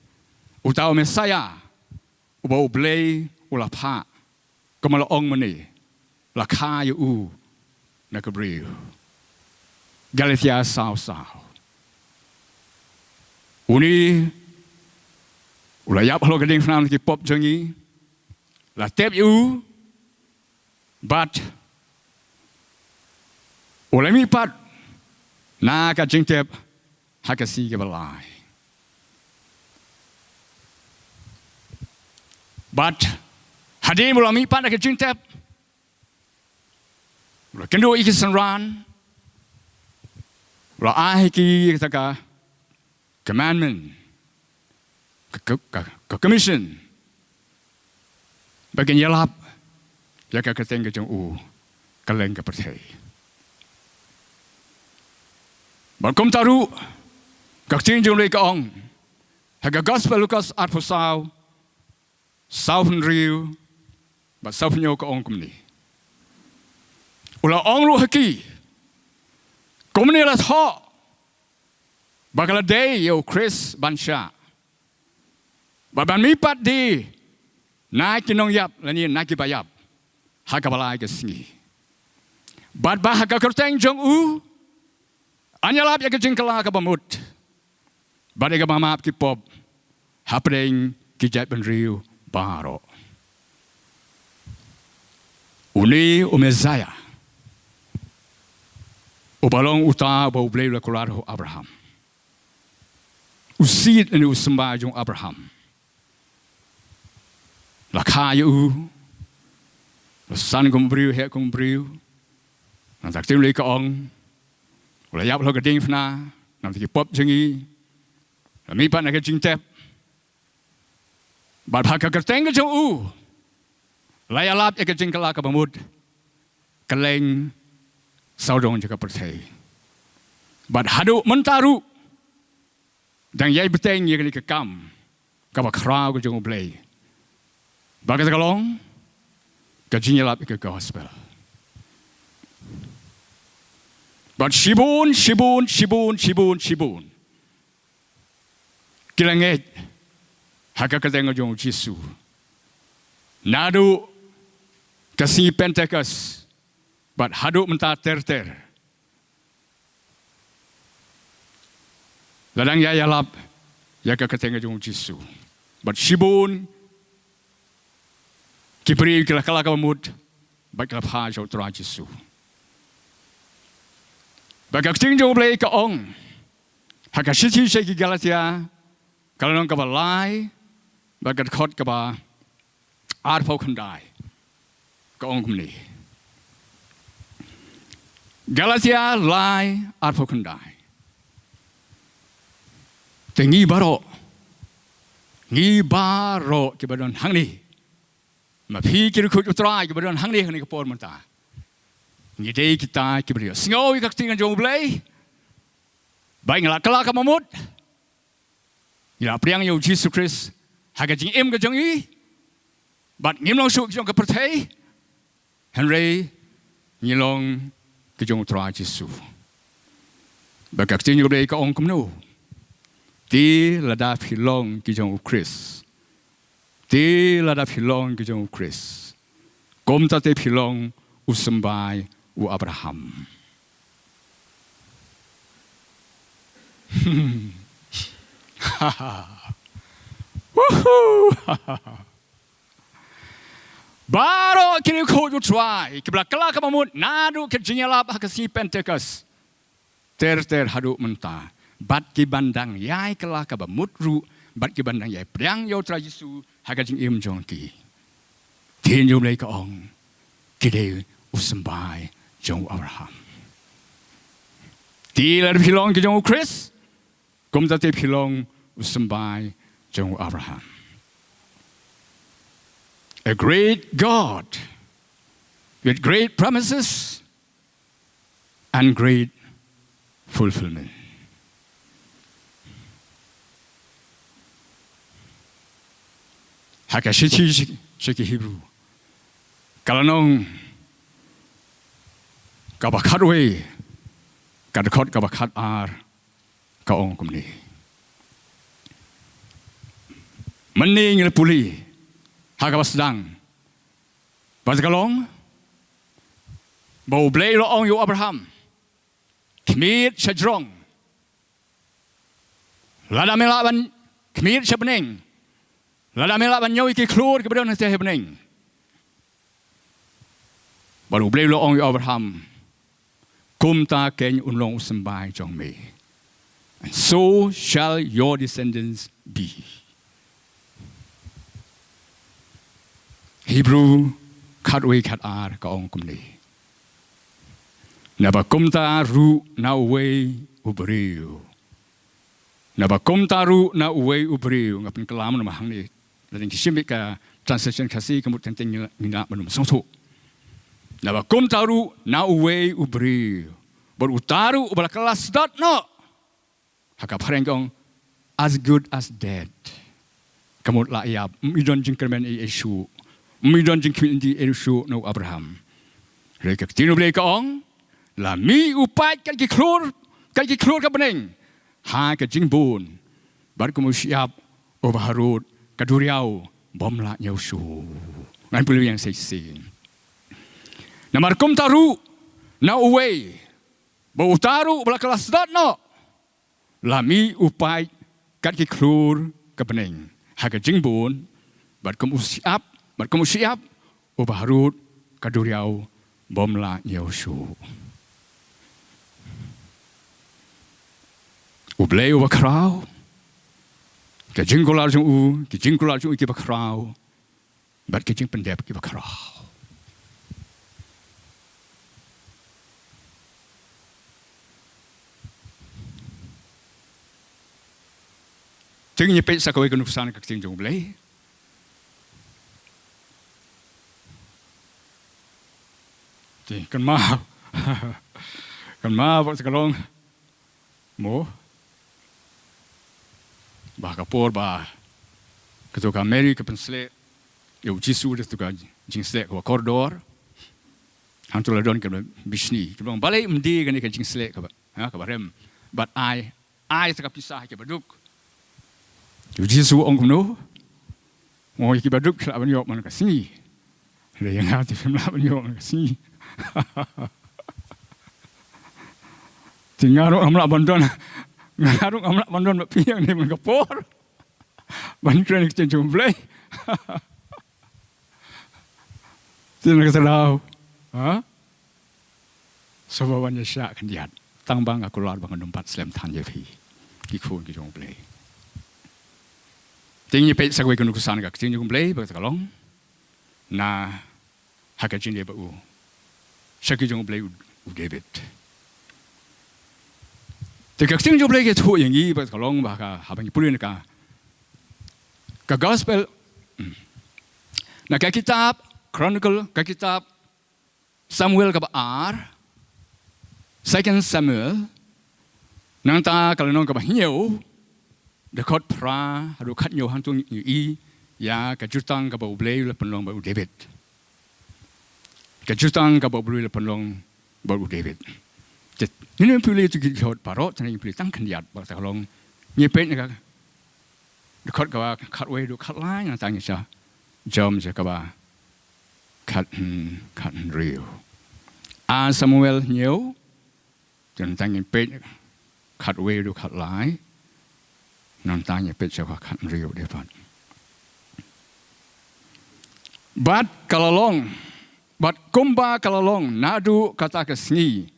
uta u Messiah uba U Blei u la phah, kumba la ong mynne, la kha ïa u na ka briew. Galatia saw saw. Une u la ïap halor ka diengphna ki pop jong ngi, la tep ïa u, bad u la mihpat na ka jingtep ha ka sngi kaba lai. Bad hadien ba u la mihpat na ka jingtep, u la kynduh ïa ki synran, u la ai ha ki kata ka commandment, ka, ka, ka, ka commission ba kin ïalap ïa ka kyrteng ka jong u kylleng ka pyrthei. Bad kumta ruh ka ktien jong u Blei ka ong ha ka gospel Lukas arphew saw, saw phew hynriew bad saw phew hynñiew ka ong kumne. U la ong ruh ha ki, kumne la thoh ba ka la dei ïa u Khrist ban shah bad ban mihpat de na ki nongïap lane na ki baïap ha kaba lai ka sngi, bad ba ha ka kyrteng jong u yn ïalap ïa ka jingkylla kaba mut bad ïa kaba map ki pop hapdeng ki jaitbynriew baroh. Une u Messiah uba long uta uba u Blei u la kular ha u Abraham, u seed lane u symbai jong u Abraham. La kha ïa u, la san kum u briew, heh kum u briew. Nangta ka ktien u Blei ka ong, u la ïap halor ka diengphna, nangta ki pop jong ngi, la mihpat na ka jingtep. Bad ha ka kyrteng ka jong u la ïalap ïa ka jingkylla kaba mut kylleng sawdong jong ka pyrthei. Bad haduh mynta ruh dang ïai bteng ïa kane ka kam kaba khraw ka jong u Blei, ba kata ka long ka jingïalap ïa ka gospel. Bad shibun, shibun, shibun, shibun, shibun ki la ngeit ha ka kyrteng jong u Jisu naduh ka sngi Pentekost bad haduh mynta ter ter. La dang ïa ïalap ïa ka kyrteng jong u Jisu. Bad shibun ki briew ki la kylla kaba mut bad ki la phai sha u Trai Jisu. Bad ka ktien jong u Blei ka ong ha ka shithi sha ki Galatia, ka lynnong kaba lai bad ka dkhot kaba arphew khyndai, ka ong kumne. Galatia lai arphew khyndai. Te ngi baroh, ngi baroh kiba don hangne, ma phi ki riewkhuid u Trai kiba don hangne ha kane ka por mynta, ngi dei kita kiba ïohsngew ïa ka ktien jong u Blei, ba ngi la kylla kaba mut, ngi la pdiang ïa u Jisu Khrist ha ka jingim ka jong ngi, bad ngim long shuh ki jong ka pyrthei, hynrei ngi long ki jong u Trai Jisu. Bad ka ktien jong u Blei ka ong kumno? Te lada phi long ki jong u Khrist, te lada phi long ki jong u Khrist, kumta te phi long u symbai u Abraham. Woohoo! Baroh ki riewkhuid u Trai kiba la kylla kaba mut naduh ka jingïalap ha ka sngi Pentekost ter ter haduh mynta, bad ki ban dang ïai kylla kaba mut ruh, bad ki ban dang ïai pdiang ïa u Trai Jisu ha ka jingim jong ki, ktien jong u Blei ka ong, ki dei u symbai jong u Abraham. Te lada phi long ki jong u Khrist, kumta te phi long u symbai jong u Abraham. A great God with great promises and great fulfillment. Ha ka shithi sha ki Hebru, ka lynnong kaba khatwei, ka dkhot kaba khatar, ka ong kumne. Mynne ngi la pule ha kaba sdang, ba ka long ba u Blei u la ong ïa u Abraham, khmied sha jrong, lada me lah ban khmied sha bneng, lada me lah ban ñiew ïa ki khlur kiba don hangtei ha bneng. Bad u Blei u la ong ïa u Abraham, kumta keiñ un long u symbai jong me. And so shall your descendants be. Hebru khatwei khatar ka ong kumne. Naba kumta ruh na uwei u briew Naba kumta ruh na uwei u briew, nga pynkylla namar hangne, la dang ki shim beit ka translation Khasi, ka mut teng teng ngi la, ngi la mynno sngewthuh. Naba kumta ruh na uwei u briew, bad uta ruh uba la kylla sdot noh, ha ka phareng ka ong, as good as dead. Ka mut la ïap, ym don jingkyrmen ei ei shuh, ym don jingkhmih lynti ei ei shuh na u Abraham. Hynrei ka ktien U Blei ka ong, la mih u pait kat ki khlur, kat ki khlur ka bneng, ha ka jingbun, bad kum u shyiap uba harud ka duriaw bym lah ñiew shuh. Ngan pule ïa nga shisien. Namar kumta ruh na uwei, bad uta ruh uba la kylla sdot noh, la mih u pait kat ki khlur ka bneng, ha ka jingbun, bad kum u shyiap, bad kum u shyiap uba harud ka duriaw bym lah ñiew shuh. U Blei uba khraw, ka jingkular jong u, ki jingkular jong u kiba khraw, bad ki jingpyndep kiba khraw. Te ngin ïa peit sa kawei ka nuksan ka ktien jong U Blei. Te kynmaw, kynmaw ba sa ka long mo, ba ka por ba kato ka Mary ka pynsleh ïa u Jisu da kato ka jingsleh kaba kordor, hangto la don kaba bishni, kaba ong, balei ym die kane ka jingsleh kaba, ha, kaba rem, bad ai, ai sa ka pisa ha kiba duk. U Jisu u ong kumno? Mo, ïa kiba duk ki lah ban ïoh man ka sngi, hynrei ïa nga te phim lah ban ïoh man ka sngi. Te nga ruh ngam lah ban don, nga ruh ngam lah ban don bad phi hangne man ka por ban kren ïa ka ktien jong U Blei. Te na kata ka daw, ha, sngewbha ban ïa shah khyndiat, tang ba nga kular ba ngan ym pat slem than ïa phi, ki khun ki jong U Blei. Te ngin ïa peit sa kawei ka nuksan ka ktien jong U Blei, ba kata ka long, na ha ka jingïadei ba u shakri jong U Blei u, u David. Te ka ktien jong U Blei ka ïathuh ïa ngi ba kata ka long, ba ha ka, haba ngi pule na ka, ka gospel, hmm, na ka kitab Chronicle, ka kitab Samuel kaba ar, Second Samuel, nangta ka lynnong kaba hynñiew, dkhot phra haduh khathynñiew, hangto ngi ïohi ïa ka jutang kaba U Blei u la pynlong bad u David. Ka jutang kaba U Blei u la pynlong bad u David. Te ngin ym pule ïa kito ki dkhot baroh, te ngin pule tang khyndiat, ba kata ka long, ngin peit na ka dkhot kaba khatwei haduh khatlai, nangta ngin sa jump sha kaba khat, hmm, khathynriew. Ar Samuel hynñiew, te nangta ngin peit khatwei haduh khatlai, nangta ngin peit sha kaba khathynriew dei pat. Bad ka la long, bad kumba ka la long naduh kata ka sngi,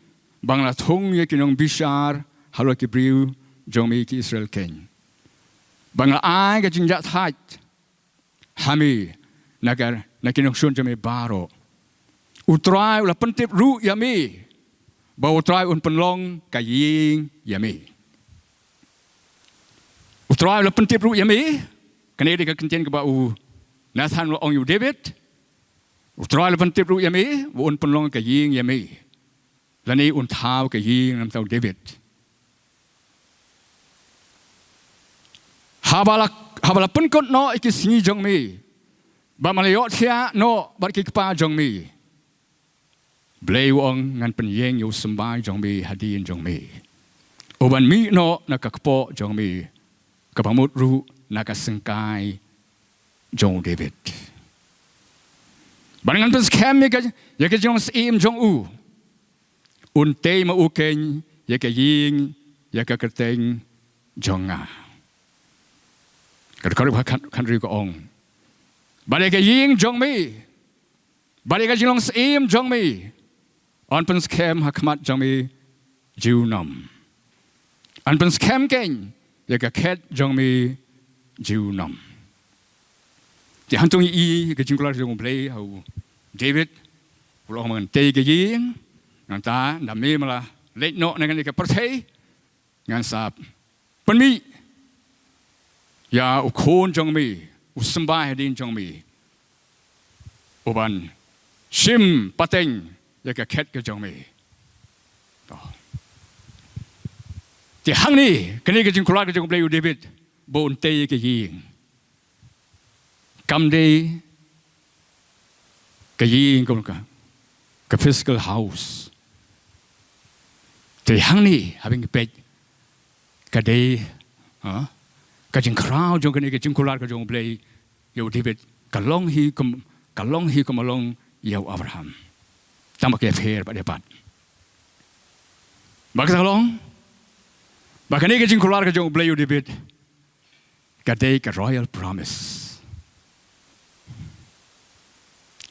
ba nga la thung ïa ki nongbishar halor ki briew jong me ki Israel keiñ, ba nga la ai ka jingjahthait ha me na ka, na ki nongshun jong me baroh. U Trai u la pyntip ruh ïa me ba U Trai un pynlong ka ïing ïa me. U Trai u la pyntip ruh ïa me, kane dei ka kyntien kaba u Nathan u la ong ïa u David. U Trai u la pyntip ruh ïa me ba un pynlong ka ïing ïa me, lane un thaw ka ïing na ka bynta u David. Haba la, haba la pynkut noh ïa ki sngi jong me, ba me la ïohthiah noh bad ki kpa jong me, Blei u ong, ngan pynïeng ïa u symbai jong me hadien jong me, u ban mih noh na ka kpoh jong me, kaba mut ruh na ka syngkai jong u David. Bad ngan pynskhem ïa ka, ïa ka jinglong syiem jong u. Un tei ma u keiñ ïa ka ïing, ïa ka kyrteng jong nga. Ka dkhot ba khat, khathynriew ka ong, bad ïa ka ïing jong me, bad ïa ka jinglong syiem jong me, yn pynskhem ha khmat jong me junom. Yn pynskhem keiñ ïa ka khet jong me junom. Te hangto ngi ïohi ka jingkular jong u Blei ha u David. U la ong, ngan tei ïa ka ïing, nangta ynda me me la leit noh na kane ka pyrthei, ngan sa pynmih ïa u khun jong me, u symbai hadien jong me, u ban shim pateng ïa ka khet ka jong me. To. Te hangne, kane ka jingkular ka jong u Blei ïa u David, ba un tei ïa ka ïing. Kam dei ka ïing kum ka, ka physical house. Te hangne, haba ngi peit, ka dei, ha? Ka jingkhraw jong kane ka jingkular ka jong u Blei ïa u David, ka long hi kum, ka long hi kum ka long ïa u Abraham. Tang ba ka ïapher bad ïapad. Ba kata ka long, ba kane ka jingkular ka jong u Blei ïa u David, ka dei ka royal promise.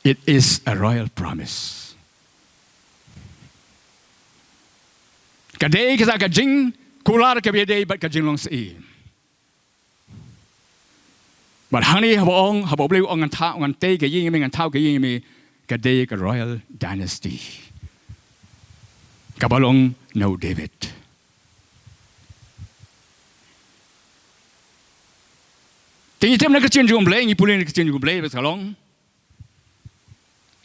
It is a royal promise. Ka dei kata ka jingkular kaba ïadei bad ka jinglong syiem. Bad hangne haba ong, haba u Blei u ong ngan thaw, ngan tei ka ïing ïa me, ngan thaw ka ïing ïa me, ka dei ka royal dynasty kaba long na u David. Te ngi tip na ka ktien jong u Blei, ngi pule na ka ktien jong u Blei, ba ka long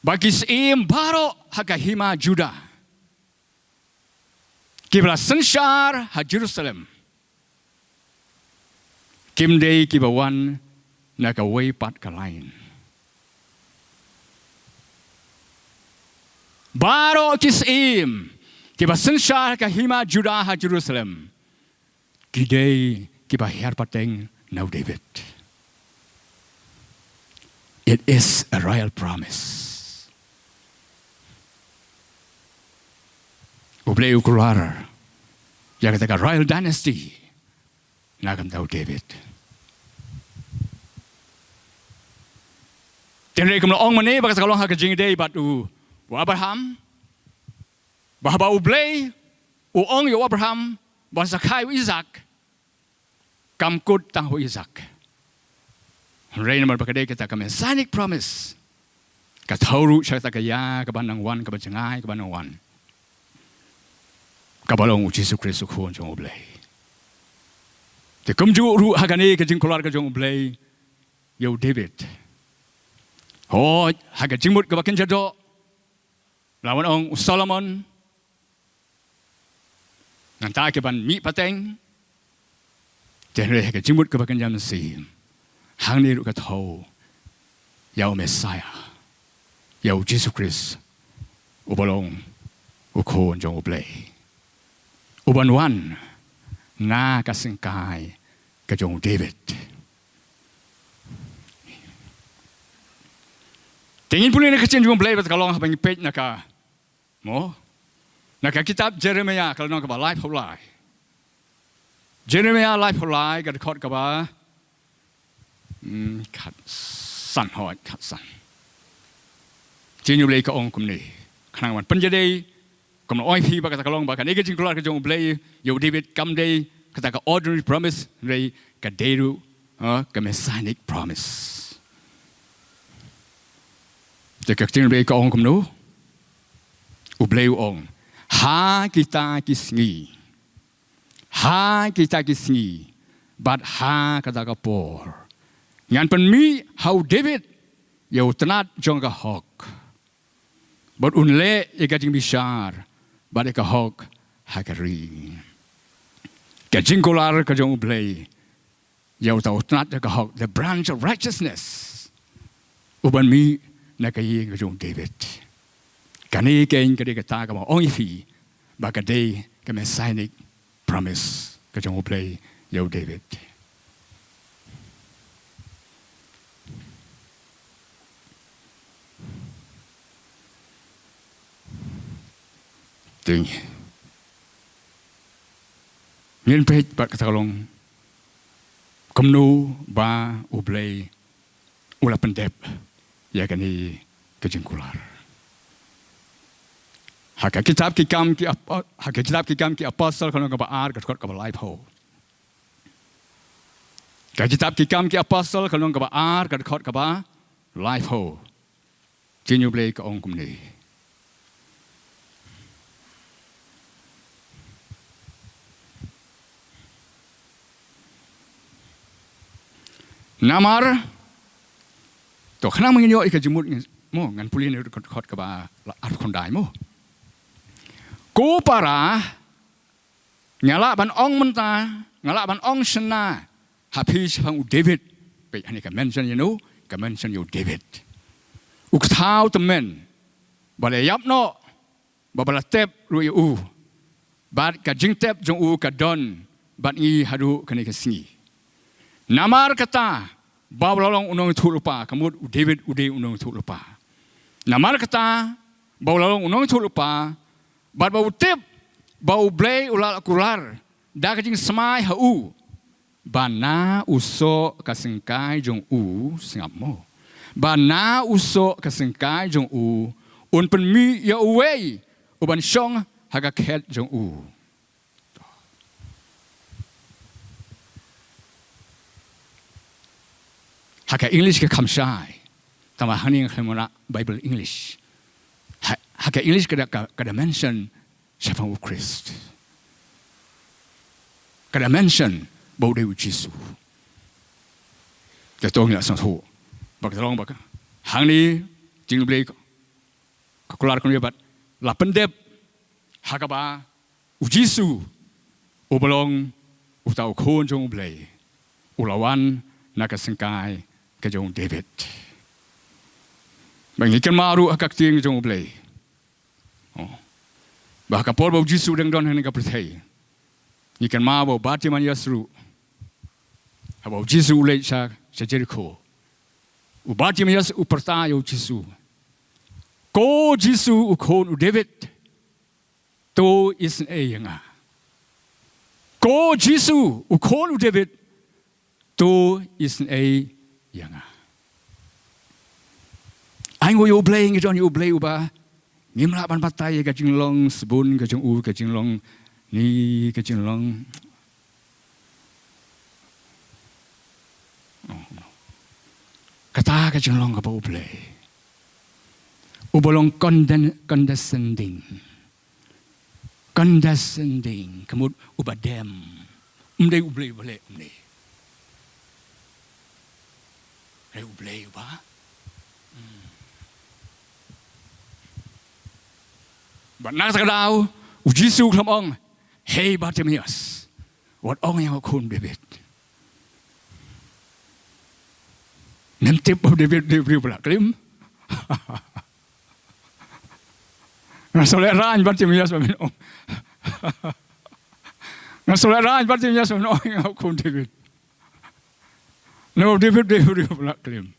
ba ki syiem baroh ha ka hima Judah, kiba la synshar ha Jerusalem, kim dei kiba wan na kawei pat ka lain. Baroh ki syiem kiba synshar ha ka hima Judah ha Jerusalem, ki dei kiba hiar pateng na u David. It is a royal promise. U Blei u kular ïa kata ka royal dynasty na ka bynta u David. Te hynrei kumba la ong mynne, ba kata ka long ha ka jingïadei bad u, u Abraham, ba haba u Blei u ong ïa u Abraham ban sa kha ïa u Isaak, kam kut tang ha u Isaak. Hynrei namar ba ka dei kata ka messianic promise, ka thew ruh sha kata ka ïa kaban nang wan, kaba jngai kaban nang wan, kaba long u Jisu Khrist, u Khun jong u Blei. Te kumjuh ruh ha kane ka jingkular ka jong u Blei ïa u David, hooid, ha ka jingmut kaba kynja doh, la wan ong u Solomon, nangta ki ban mih pateng. Te hynrei ha ka jingmut kaba kynja mynsiem, hangne ruh ka thew ïa u Messiah, ïa u Jisu Khrist, uba long u Khun jong u Blei, u ban wan na ka syngkai ka jong u David. Te ngin pule na ka ktien jong u Blei, ba kata ka long haba ngi peit na ka, mo, na ka kitab Jeremiah ka lynnong kaba laiphew lai. Jeremiah laiphew lai, ka dkhot kaba, hmm, khatsan, hooid, khatsan. Ktien u Blei ka ong kumne, khnang ban pynjadei, kumba la ong ïa phi ba kata ka long, ba kane ka jingkular ka jong u Blei ïa u David kam dei kata ka ordinary promise, hynrei ka dei ruh, ha, ka messianic promise. Te ka ktien u Blei ka ong kumno? U Blei u ong, ha kita ki sngi, ha kita ki sngi, bad ha kata ka por, ngan pynmih ha u David ïa u tnat jong ka hok, bad un leh ïa ka jingbishar bad ïa ka hok ha ka ri. Ka jingkular ka jong u Blei ïa uta u tnat jong ka hok, the branch of righteousness, u ban mih na ka ïing ka jong u David. Kane keiñ ka dei kata kaba ong ïa phi ba ka dei ka messianic promise ka jong u Blei ïa u David. Te ngin peit bad kata ka long kumno ba u Blei u la pyndep ïa kane ka jingkular. Ha ka kitab Ki Kam Ki Apo-, ha ka kitab Ki Kam Ki Apostol ka lynnong kaba ar, ka dkhot kaba laiphew. Ka kitab Ki Kam Ki Apostol ka lynnong kaba ar, ka dkhot kaba laiphew. Ktien u Blei ka ong kumne. Namar, to khnang ba ngin ïoh ïa ka jingmut, mo, ngan pule na ka dkhot kaba la ar khyndai, mo. Ko para, nga lah ban ong mynta, nga lah ban ong shynna ha phi shaphang u David. Peit, hangne ka mention ïa uno, ka mention ïa u David, u kynthei tymmen ba la ïap noh, ba ba la tep ruh ïa u, bad ka jingtep jong u ka don bad ngi haduh kane ka sngi. Namar kata, ba u la long u nongïathuhlypa, ka mut u David u dei u nongïathuhlypa. Namar kata, ba u la long u nongïathuhlypa, bad ba u tip ba U Blei u la kular da ka jingsmai ha u, ba na u soh ka syngkai jong u, sngap mo, ba na u soh ka syngkai jong u, un pynmih ïa uwei u ban shong ha ka khet jong u. Ha ka English ka kham shai, tangba hangne nga khlem wanrah Bible English. Ha, ha ka English ka da, ka, ka da mention shaphang u Khrist. Ka da mention ba u dei u Jisu. Te to ngi la sngewthuh ba ka da long ba ka, hangne, jingblei ka, ka kular kumne bad la pyndep ha kaba u Jisu uba long uta u Khun jong U Blei u la wan na ka syngkai ka jong u David. Ba ngi kynmaw ruh ha ka ktien jong U Blei, oh, ba ha ka por ba u Jisu u dang don hangne ha ka pyrthei, ngi kynmaw ba u Bartimaeus ruh, haba u Jisu u leit sha, sha Jerikho, u Bartimaeus u pyrta ïa u Jisu, "Ko Jisu, u Khun u David, to isynei ïa nga. Ko Jisu, u Khun u David, to isynei ïa nga." Ainguh ïa U Blei, ngi don ïa U Blei uba ngim lah ban batai ïa ka jinglong sbun ka jong u, ka jinglong ni, ka jinglong, oh, kata ka jinglong kaba U Blei uba long conden-, condescending. Condescending, ka mut uba dem. Um dei U Blei uba leh kumne. Dei U Blei uba, hmm. Bad na kata ka daw u Jisu u khlem ong, "Hei Bartimaeus, wat ong ïa nga, khun David." Mem tip ba u David u dei u briew ba la klim? Nga sngewlehrain Bartimaeus ba men ong. Nga sngewlehrain Bartimaeus ba men ong ïa nga, khun David. Namar u David u dei u briew ba la klim.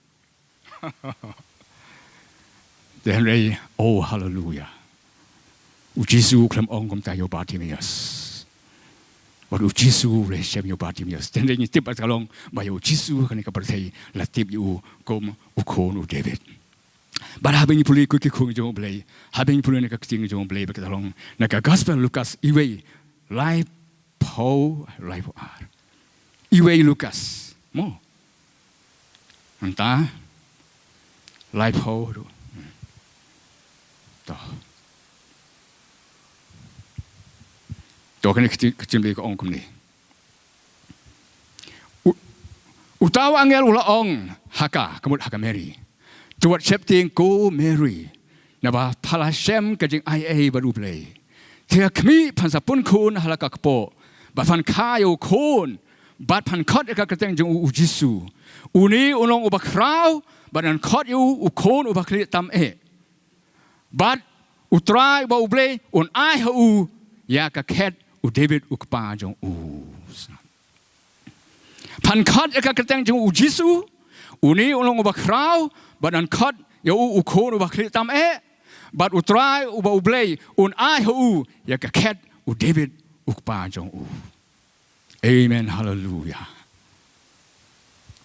Te hynrei, oh, haleluya, u Jisu u khlem ong kumta ïa u Bartimaeus. Bad u Jisu u la shem ïa u Bartimaeus. Te hynrei ngi tip ba ka long ba ïa u Jisu kane ka pyrthei la tip ïa u kum u Khun u David. Bad haba ngi pule ïa ki khun jong U Blei, haba ngi pule na ka ktien jong U Blei, ba ka da long na ka Gospel Lukas, iwei, laiphew, laiphew ar. Iwei Lukas, mo. Nangta laiphew, to. To kane ka ktien, ka ktien Blei ka ong kumne. U-, uta u angel u la ong ha ka, ka mut ha ka Mary, "To wat sheptieng ko Mary, naba pha la shem ka jingaiei bad U Blei. Te ha khmih, phan sa pun khun ha la ka kpoh, bad phan kha ïa u khun, bad phan khot ïa ka kyrteng jong u, u Jisu. Une un long uba khraw, bad yn khot ïa u, u Khun uba khlieh tam eh. Bad U Trai uba U Blei un ai ha u ïa ka khet u David u kpa jong u." Phan khot ïa ka kyrteng jong u, u Jisu, une un long uba khraw, bad yn khot ïa u, u Khun uba khlieh tam eh, bad U Trai uba U Blei un ai ha u ïa ka khet u David u kpa jong u. Amen, haleluya.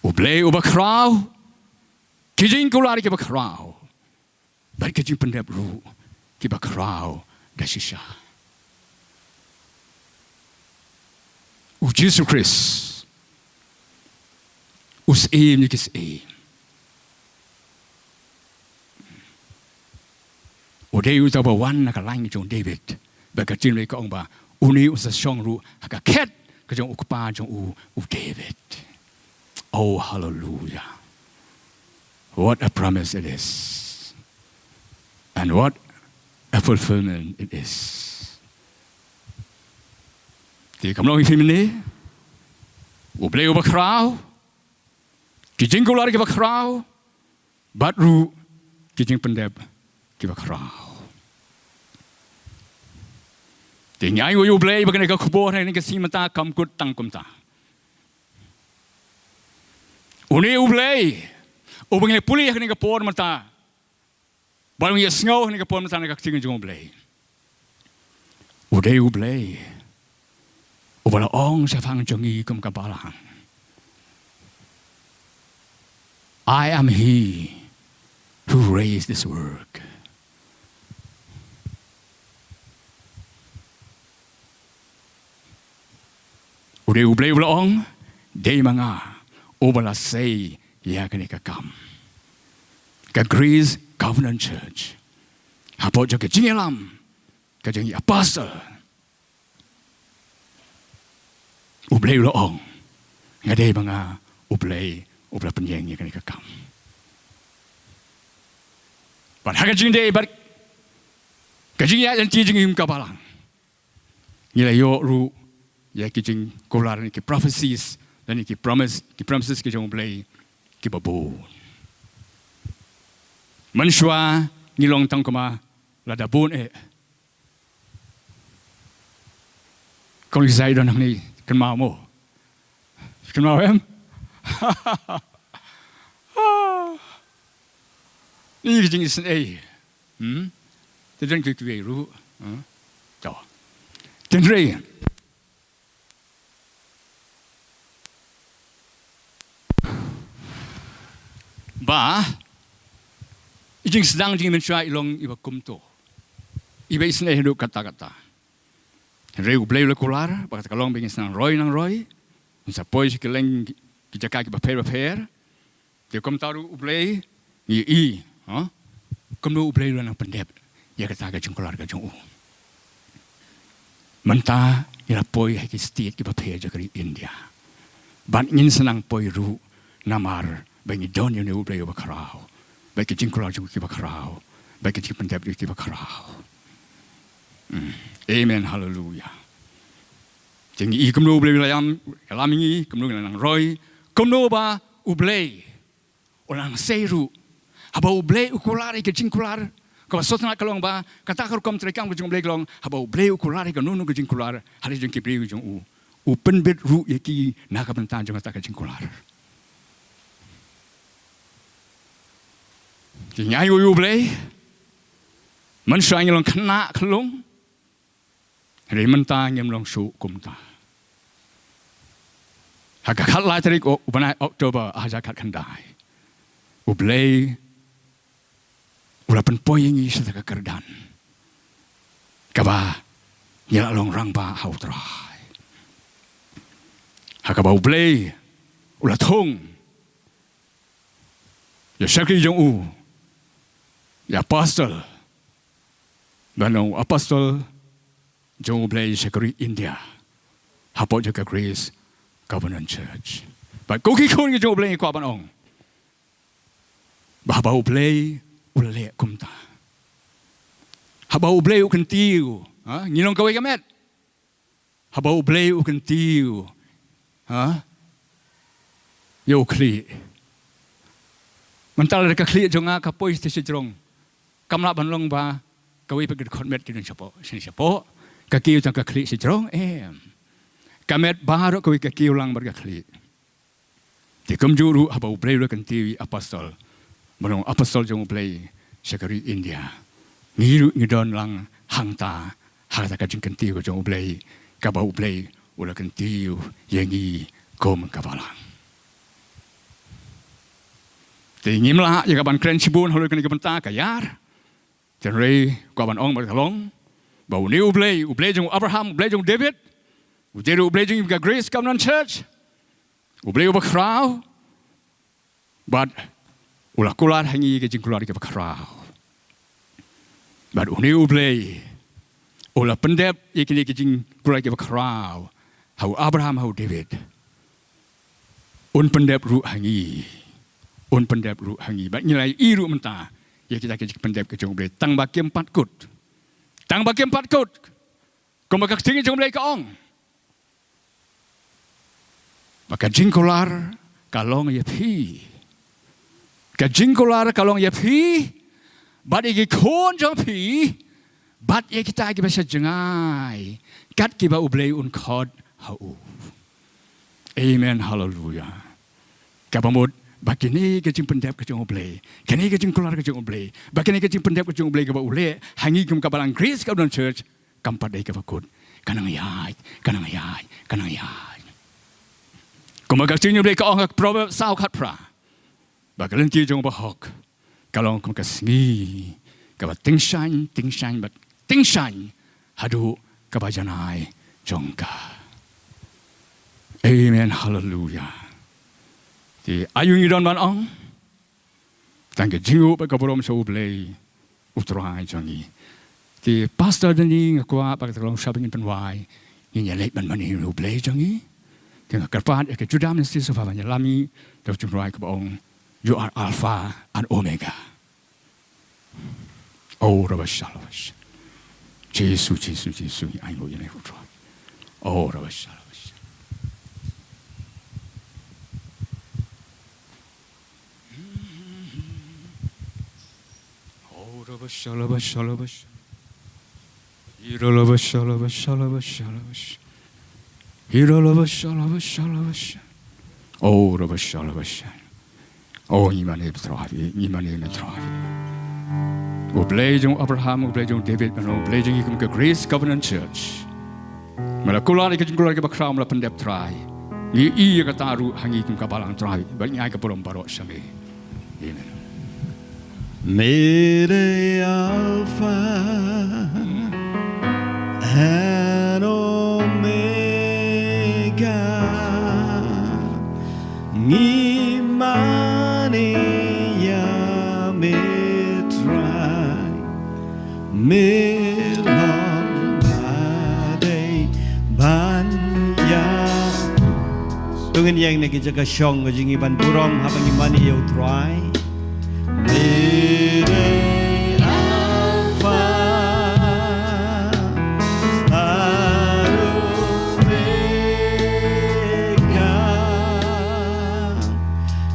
U Blei uba khraw, ki jingkular kiba khraw, bad ki jingpyndep ruh kiba khraw da shisha. U Jisu Khrist, u Syiem ïa ki syiem, u dei uta uba wan na ka lain jong u David. Bad ka ktien Blei ka ong ba une un sa shong ruh ha ka khet ka jong u kpa jong u, u David. Oh, hallelujah. What a promise it is. And what a fulfillment it is. Te kam long hi mynne, U Blei uba khraw, ki jingkular kiba khraw, bad ruh ki jingpyndep kiba khraw. Te ngi ai nguh ïa U Blei ba kane ka khubor ha kane ka sngi mynta kam kut tang kumta. Une U Blei uba ngi la pule ha kane ka por mynta, ba ngi ïa sngew ha kane ka por mynta na ka ktien jong U Blei, u dei U Blei uba la ong shaphang jong ngi kum ka balang, "I am he who raised this work." U dei U Blei uba la ong, "Dei ma nga uba la sei ïa kane ka kam." Ka Grace Covenant Church, hapoh jong ka jingïalam ka jong i apostol, U Blei u la ong, "Nga dei ma nga U Blei uba la pynïeng ïa kane ka kam." Bad ha ka jingdei bad ka jingïaid lynti jong ngi kum ka balang, ngi la ïoh ruh ïa ki jingkular, ki prophecies, lane ki promise, ki promises ki jong U Blei kiba bun. Mynshuwa ngi long tang kumba lada bun eh. Kong Isai don hangne, kynmaw mo? Kynmaw em? Ni ki jingisynei. Hmm? Te don ki kiwei ruh. Hmm? To. Tynrai ba i jingsdang jingmynshuwa i long iba kumto, iba isynei haduh katta katta. Hynrei U Blei u la kular ba kata ka long ba ngin sa nang roi nang roi, ngin sa poi sha kylleng ki jaka kiba pher bapher. Te kumta ruh U Blei ngi ïohi, ha? Kumno U Blei u la nang pyndep ïa kata ka jingkular ka jong u. Mynta ngi la poi ha ki state kiba pher jong ka ri India. Bad ngin sa nang poi ruh namar ba ngi don ïa une U Blei uba khraw, bad ki jingkular jong u kiba khraw, bad ki jingpyndep jong u kiba khraw. Hmm. Amen, hallelujah. Te ngi ïohi kumno U Blei u la ïam, ïalam ïa ngi, kumno ngi la nang roi, kumno ba U Blei u la nang sei ruh. Haba U Blei u kular ïa ka jingkular, kaba sngewtynnat ka long ba kata ka rukom treikam ka jong U Blei ka long, haba U Blei u kular ïa kano kano ka jingkular ha la ki jong ki briew jong u, u pynbit ruh ïa ki na ka bynta jong kata ka jingkular. Te ngi ai nguh ïa U Blei, mynshuwa ngi long khynnah khyllung, hynrei mynta ngim long shuh kumta. Ha ka khatlai tarik u bnai October arhajar khatkhyndai, U Blei u la pynpoi ïa ngi sha ka kyrdan kaba ngi la long rangbah ha U Trai, ha kaba U Blei u la thung ïa u shakri jong u, ïa u apostol, ban long u apostol jong U Blei sha ka ri India, hapoh jong ka Grace Covenant Church. Bad ko ki khun ki jong U Blei, ngi kwah ban ong ba haba U Blei u la leh kumta, haba U Blei u kyntiew, ha, ngi long kawei ka met. Haba U Blei u kyntiew, ha, ïa u khlieh, mynta lada ka khlieh jong nga ka poi sha shajrong, kam lah ban long ba kawei pat ka dkhot met ki don shapoh, shane shapoh, ka kiew tang ka khlieh shajrong, em. Ka met baroh kawei ka kiew lang bad ka khlieh. Te kumjuh ruh haba U Blei u la kyntiew ïa u apostol, ban long u apostol jong U Blei sha ka ri India, ngi ruh ngi don lang hangta ha kata ka jingkyntiew jong U Blei, kaba U Blei u la kyntiew ïa ngi kum ka balang. Te ngim lah ïa ka ban kren shibun halor kane ka bynta, ka ïar. Hynrei kwah ban ong bad ka long ba une U Blei, U Blei jong u Abraham, U Blei jong u David, u dei ruh U Blei jong ngi ka Grace Covenant Church, U Blei uba khraw, bad u la kular ha ngi ka jingkular kaba khraw. Bad une U Blei u la pyndep ïa kine ki jingkular kiba khraw ha u Abraham, ha u David. Un pyndep ruh ha ngi. Un pyndep ruh ha ngi. Bad ngi la ïohi ruh mynta ïa kita ki jingpyndep ka jong U Blei. Tang ba kim pat kut. Tang ba kim pat kut. Kumba ka ktien jong U Blei ka ong, ba ka jingkular ka long ïa phi. Ka jingkular ka long ïa phi bad ïa ki khun jong phi bad ïa kita kiba sha jngai, kat kiba U Blei un khot ha u. Amen, haleluya. Kaba mut ba kane ka jingpyndep ka jong U Blei, kane ka jingkular ka jong U Blei, ba kane ka jingpyndep ka jong U Blei kaba u leh ha ngi kum ka balang Grace Covenant Church, kam pat dei kaba kut. Ka nang ïaid, ka nang ïaid, ka nang ïaid. Kumba ka ktien U Blei ka ong ha Proverb saw khatphra, ba ka lynti jong u bahok ka long kum ka sngi kaba tyngshaiñ, tyngshaiñ bad tyngshaiñ haduh kaba janai jong ka. Amen, haleluya. Te aïu ngi don ban ong? Tang ka jingïoh bad ka burom sha U Blei, U Trai jong ngi. Te Pastor Dani, nga kwah ba ka long sha ba ngin pynwai, ngin ïa leit ban mane ïa U Blei jong ngi. Te nga kyrpad ïa ka Judah Ministries of Heaven, ïalam ïa ka jingrwai kaba ong, "You are Alpha and Omega." Oh, rabasha, rabasha. Jisu, Jisu, Jisu, ngi ainguh ïa me, U Trai. Oh, rabasha, rabasha. Oh, rabasha, rabasha, rabasha. Ira, rabasha, rabasha, rabasha, rabasha. Ira, rabasha, rabasha, rabasha. Oh, rabasha, rabasha. Oh, ngi mane, U Trai, ngi mane, U Trai. U Blei jong u Abraham, U Blei jong u David, bad U Blei jong ngi kum ka Grace Covenant Church. Me la kular ïa ka jingkular kaba khraw, me la pyndep, Trai. Ngi ïohi ïa kata ruh ha ngi kum ka balang, Trai. Bad ngi ai ka burom baroh sha me. Amen. Me dei Alpha and Omega. Ngi mane ïa me, Trai. Me long ba dei ban ïa. To ngin ïeng na ki jaka shong ka jong ngi ban burom haba ngi mane ïa U Trai. Me dei Alpha and Omega.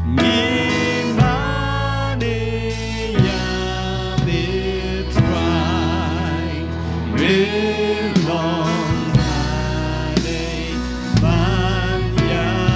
Ngi mane ïa me, Trai. Me long ba dei ban ïaroh.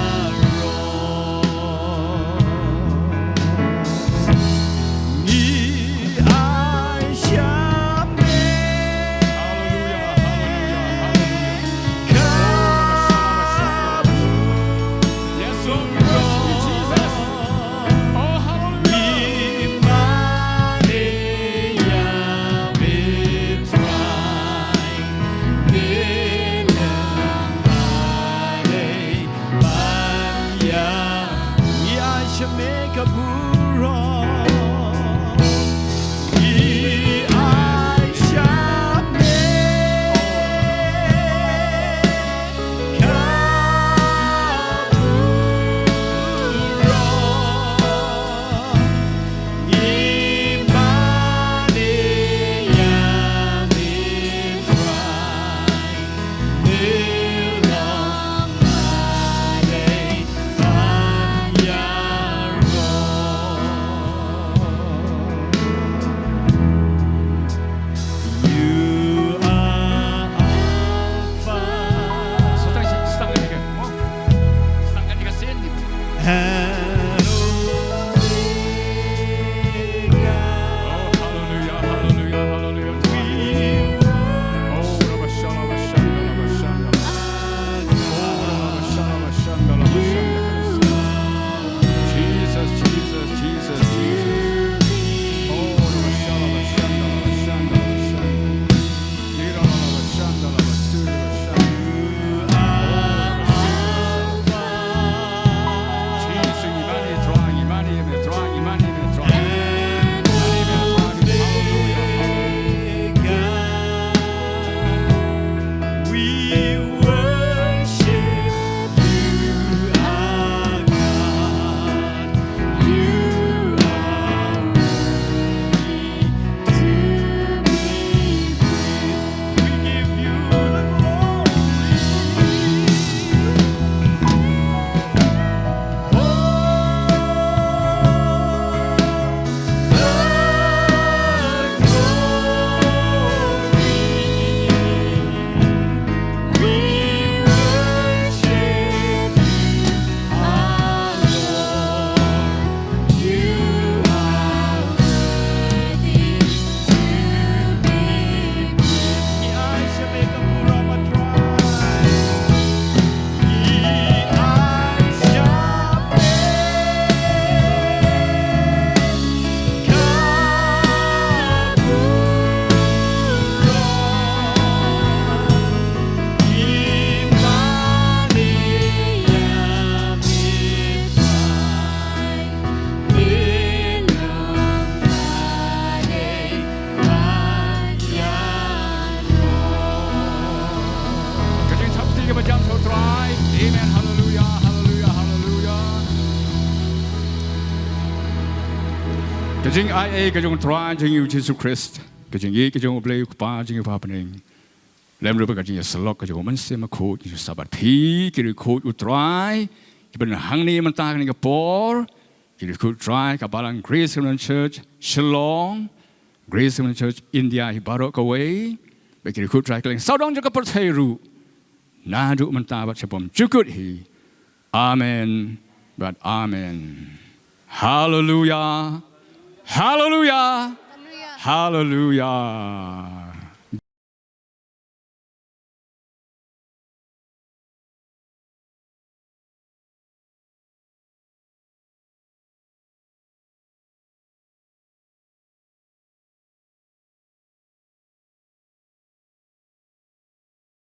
Ka jingaiei ka jong u Trai jong ngi u Jisu Khrist, ka jingïeit ka jong u Blei u Kpa jong ngi uba ha bneng, lem ruh bad ka jingïasyllok ka jong u Mynsiem Bakhuid, ngi sngewbha bad phi ki riewkhuid u Trai kiba don hangne mynta kane ka por, ki riewkhuid u Trai ka balang Grace Covenant Church Shillong, Grace Covenant Church India hi baroh kawei, bad ki riewkhuid u Trai kylleng sawdong jong ka pyrthei ruh, naduh mynta bad sha bymjukut hi. Amen bad amen. Haleluya. Haleluya. Haleluya.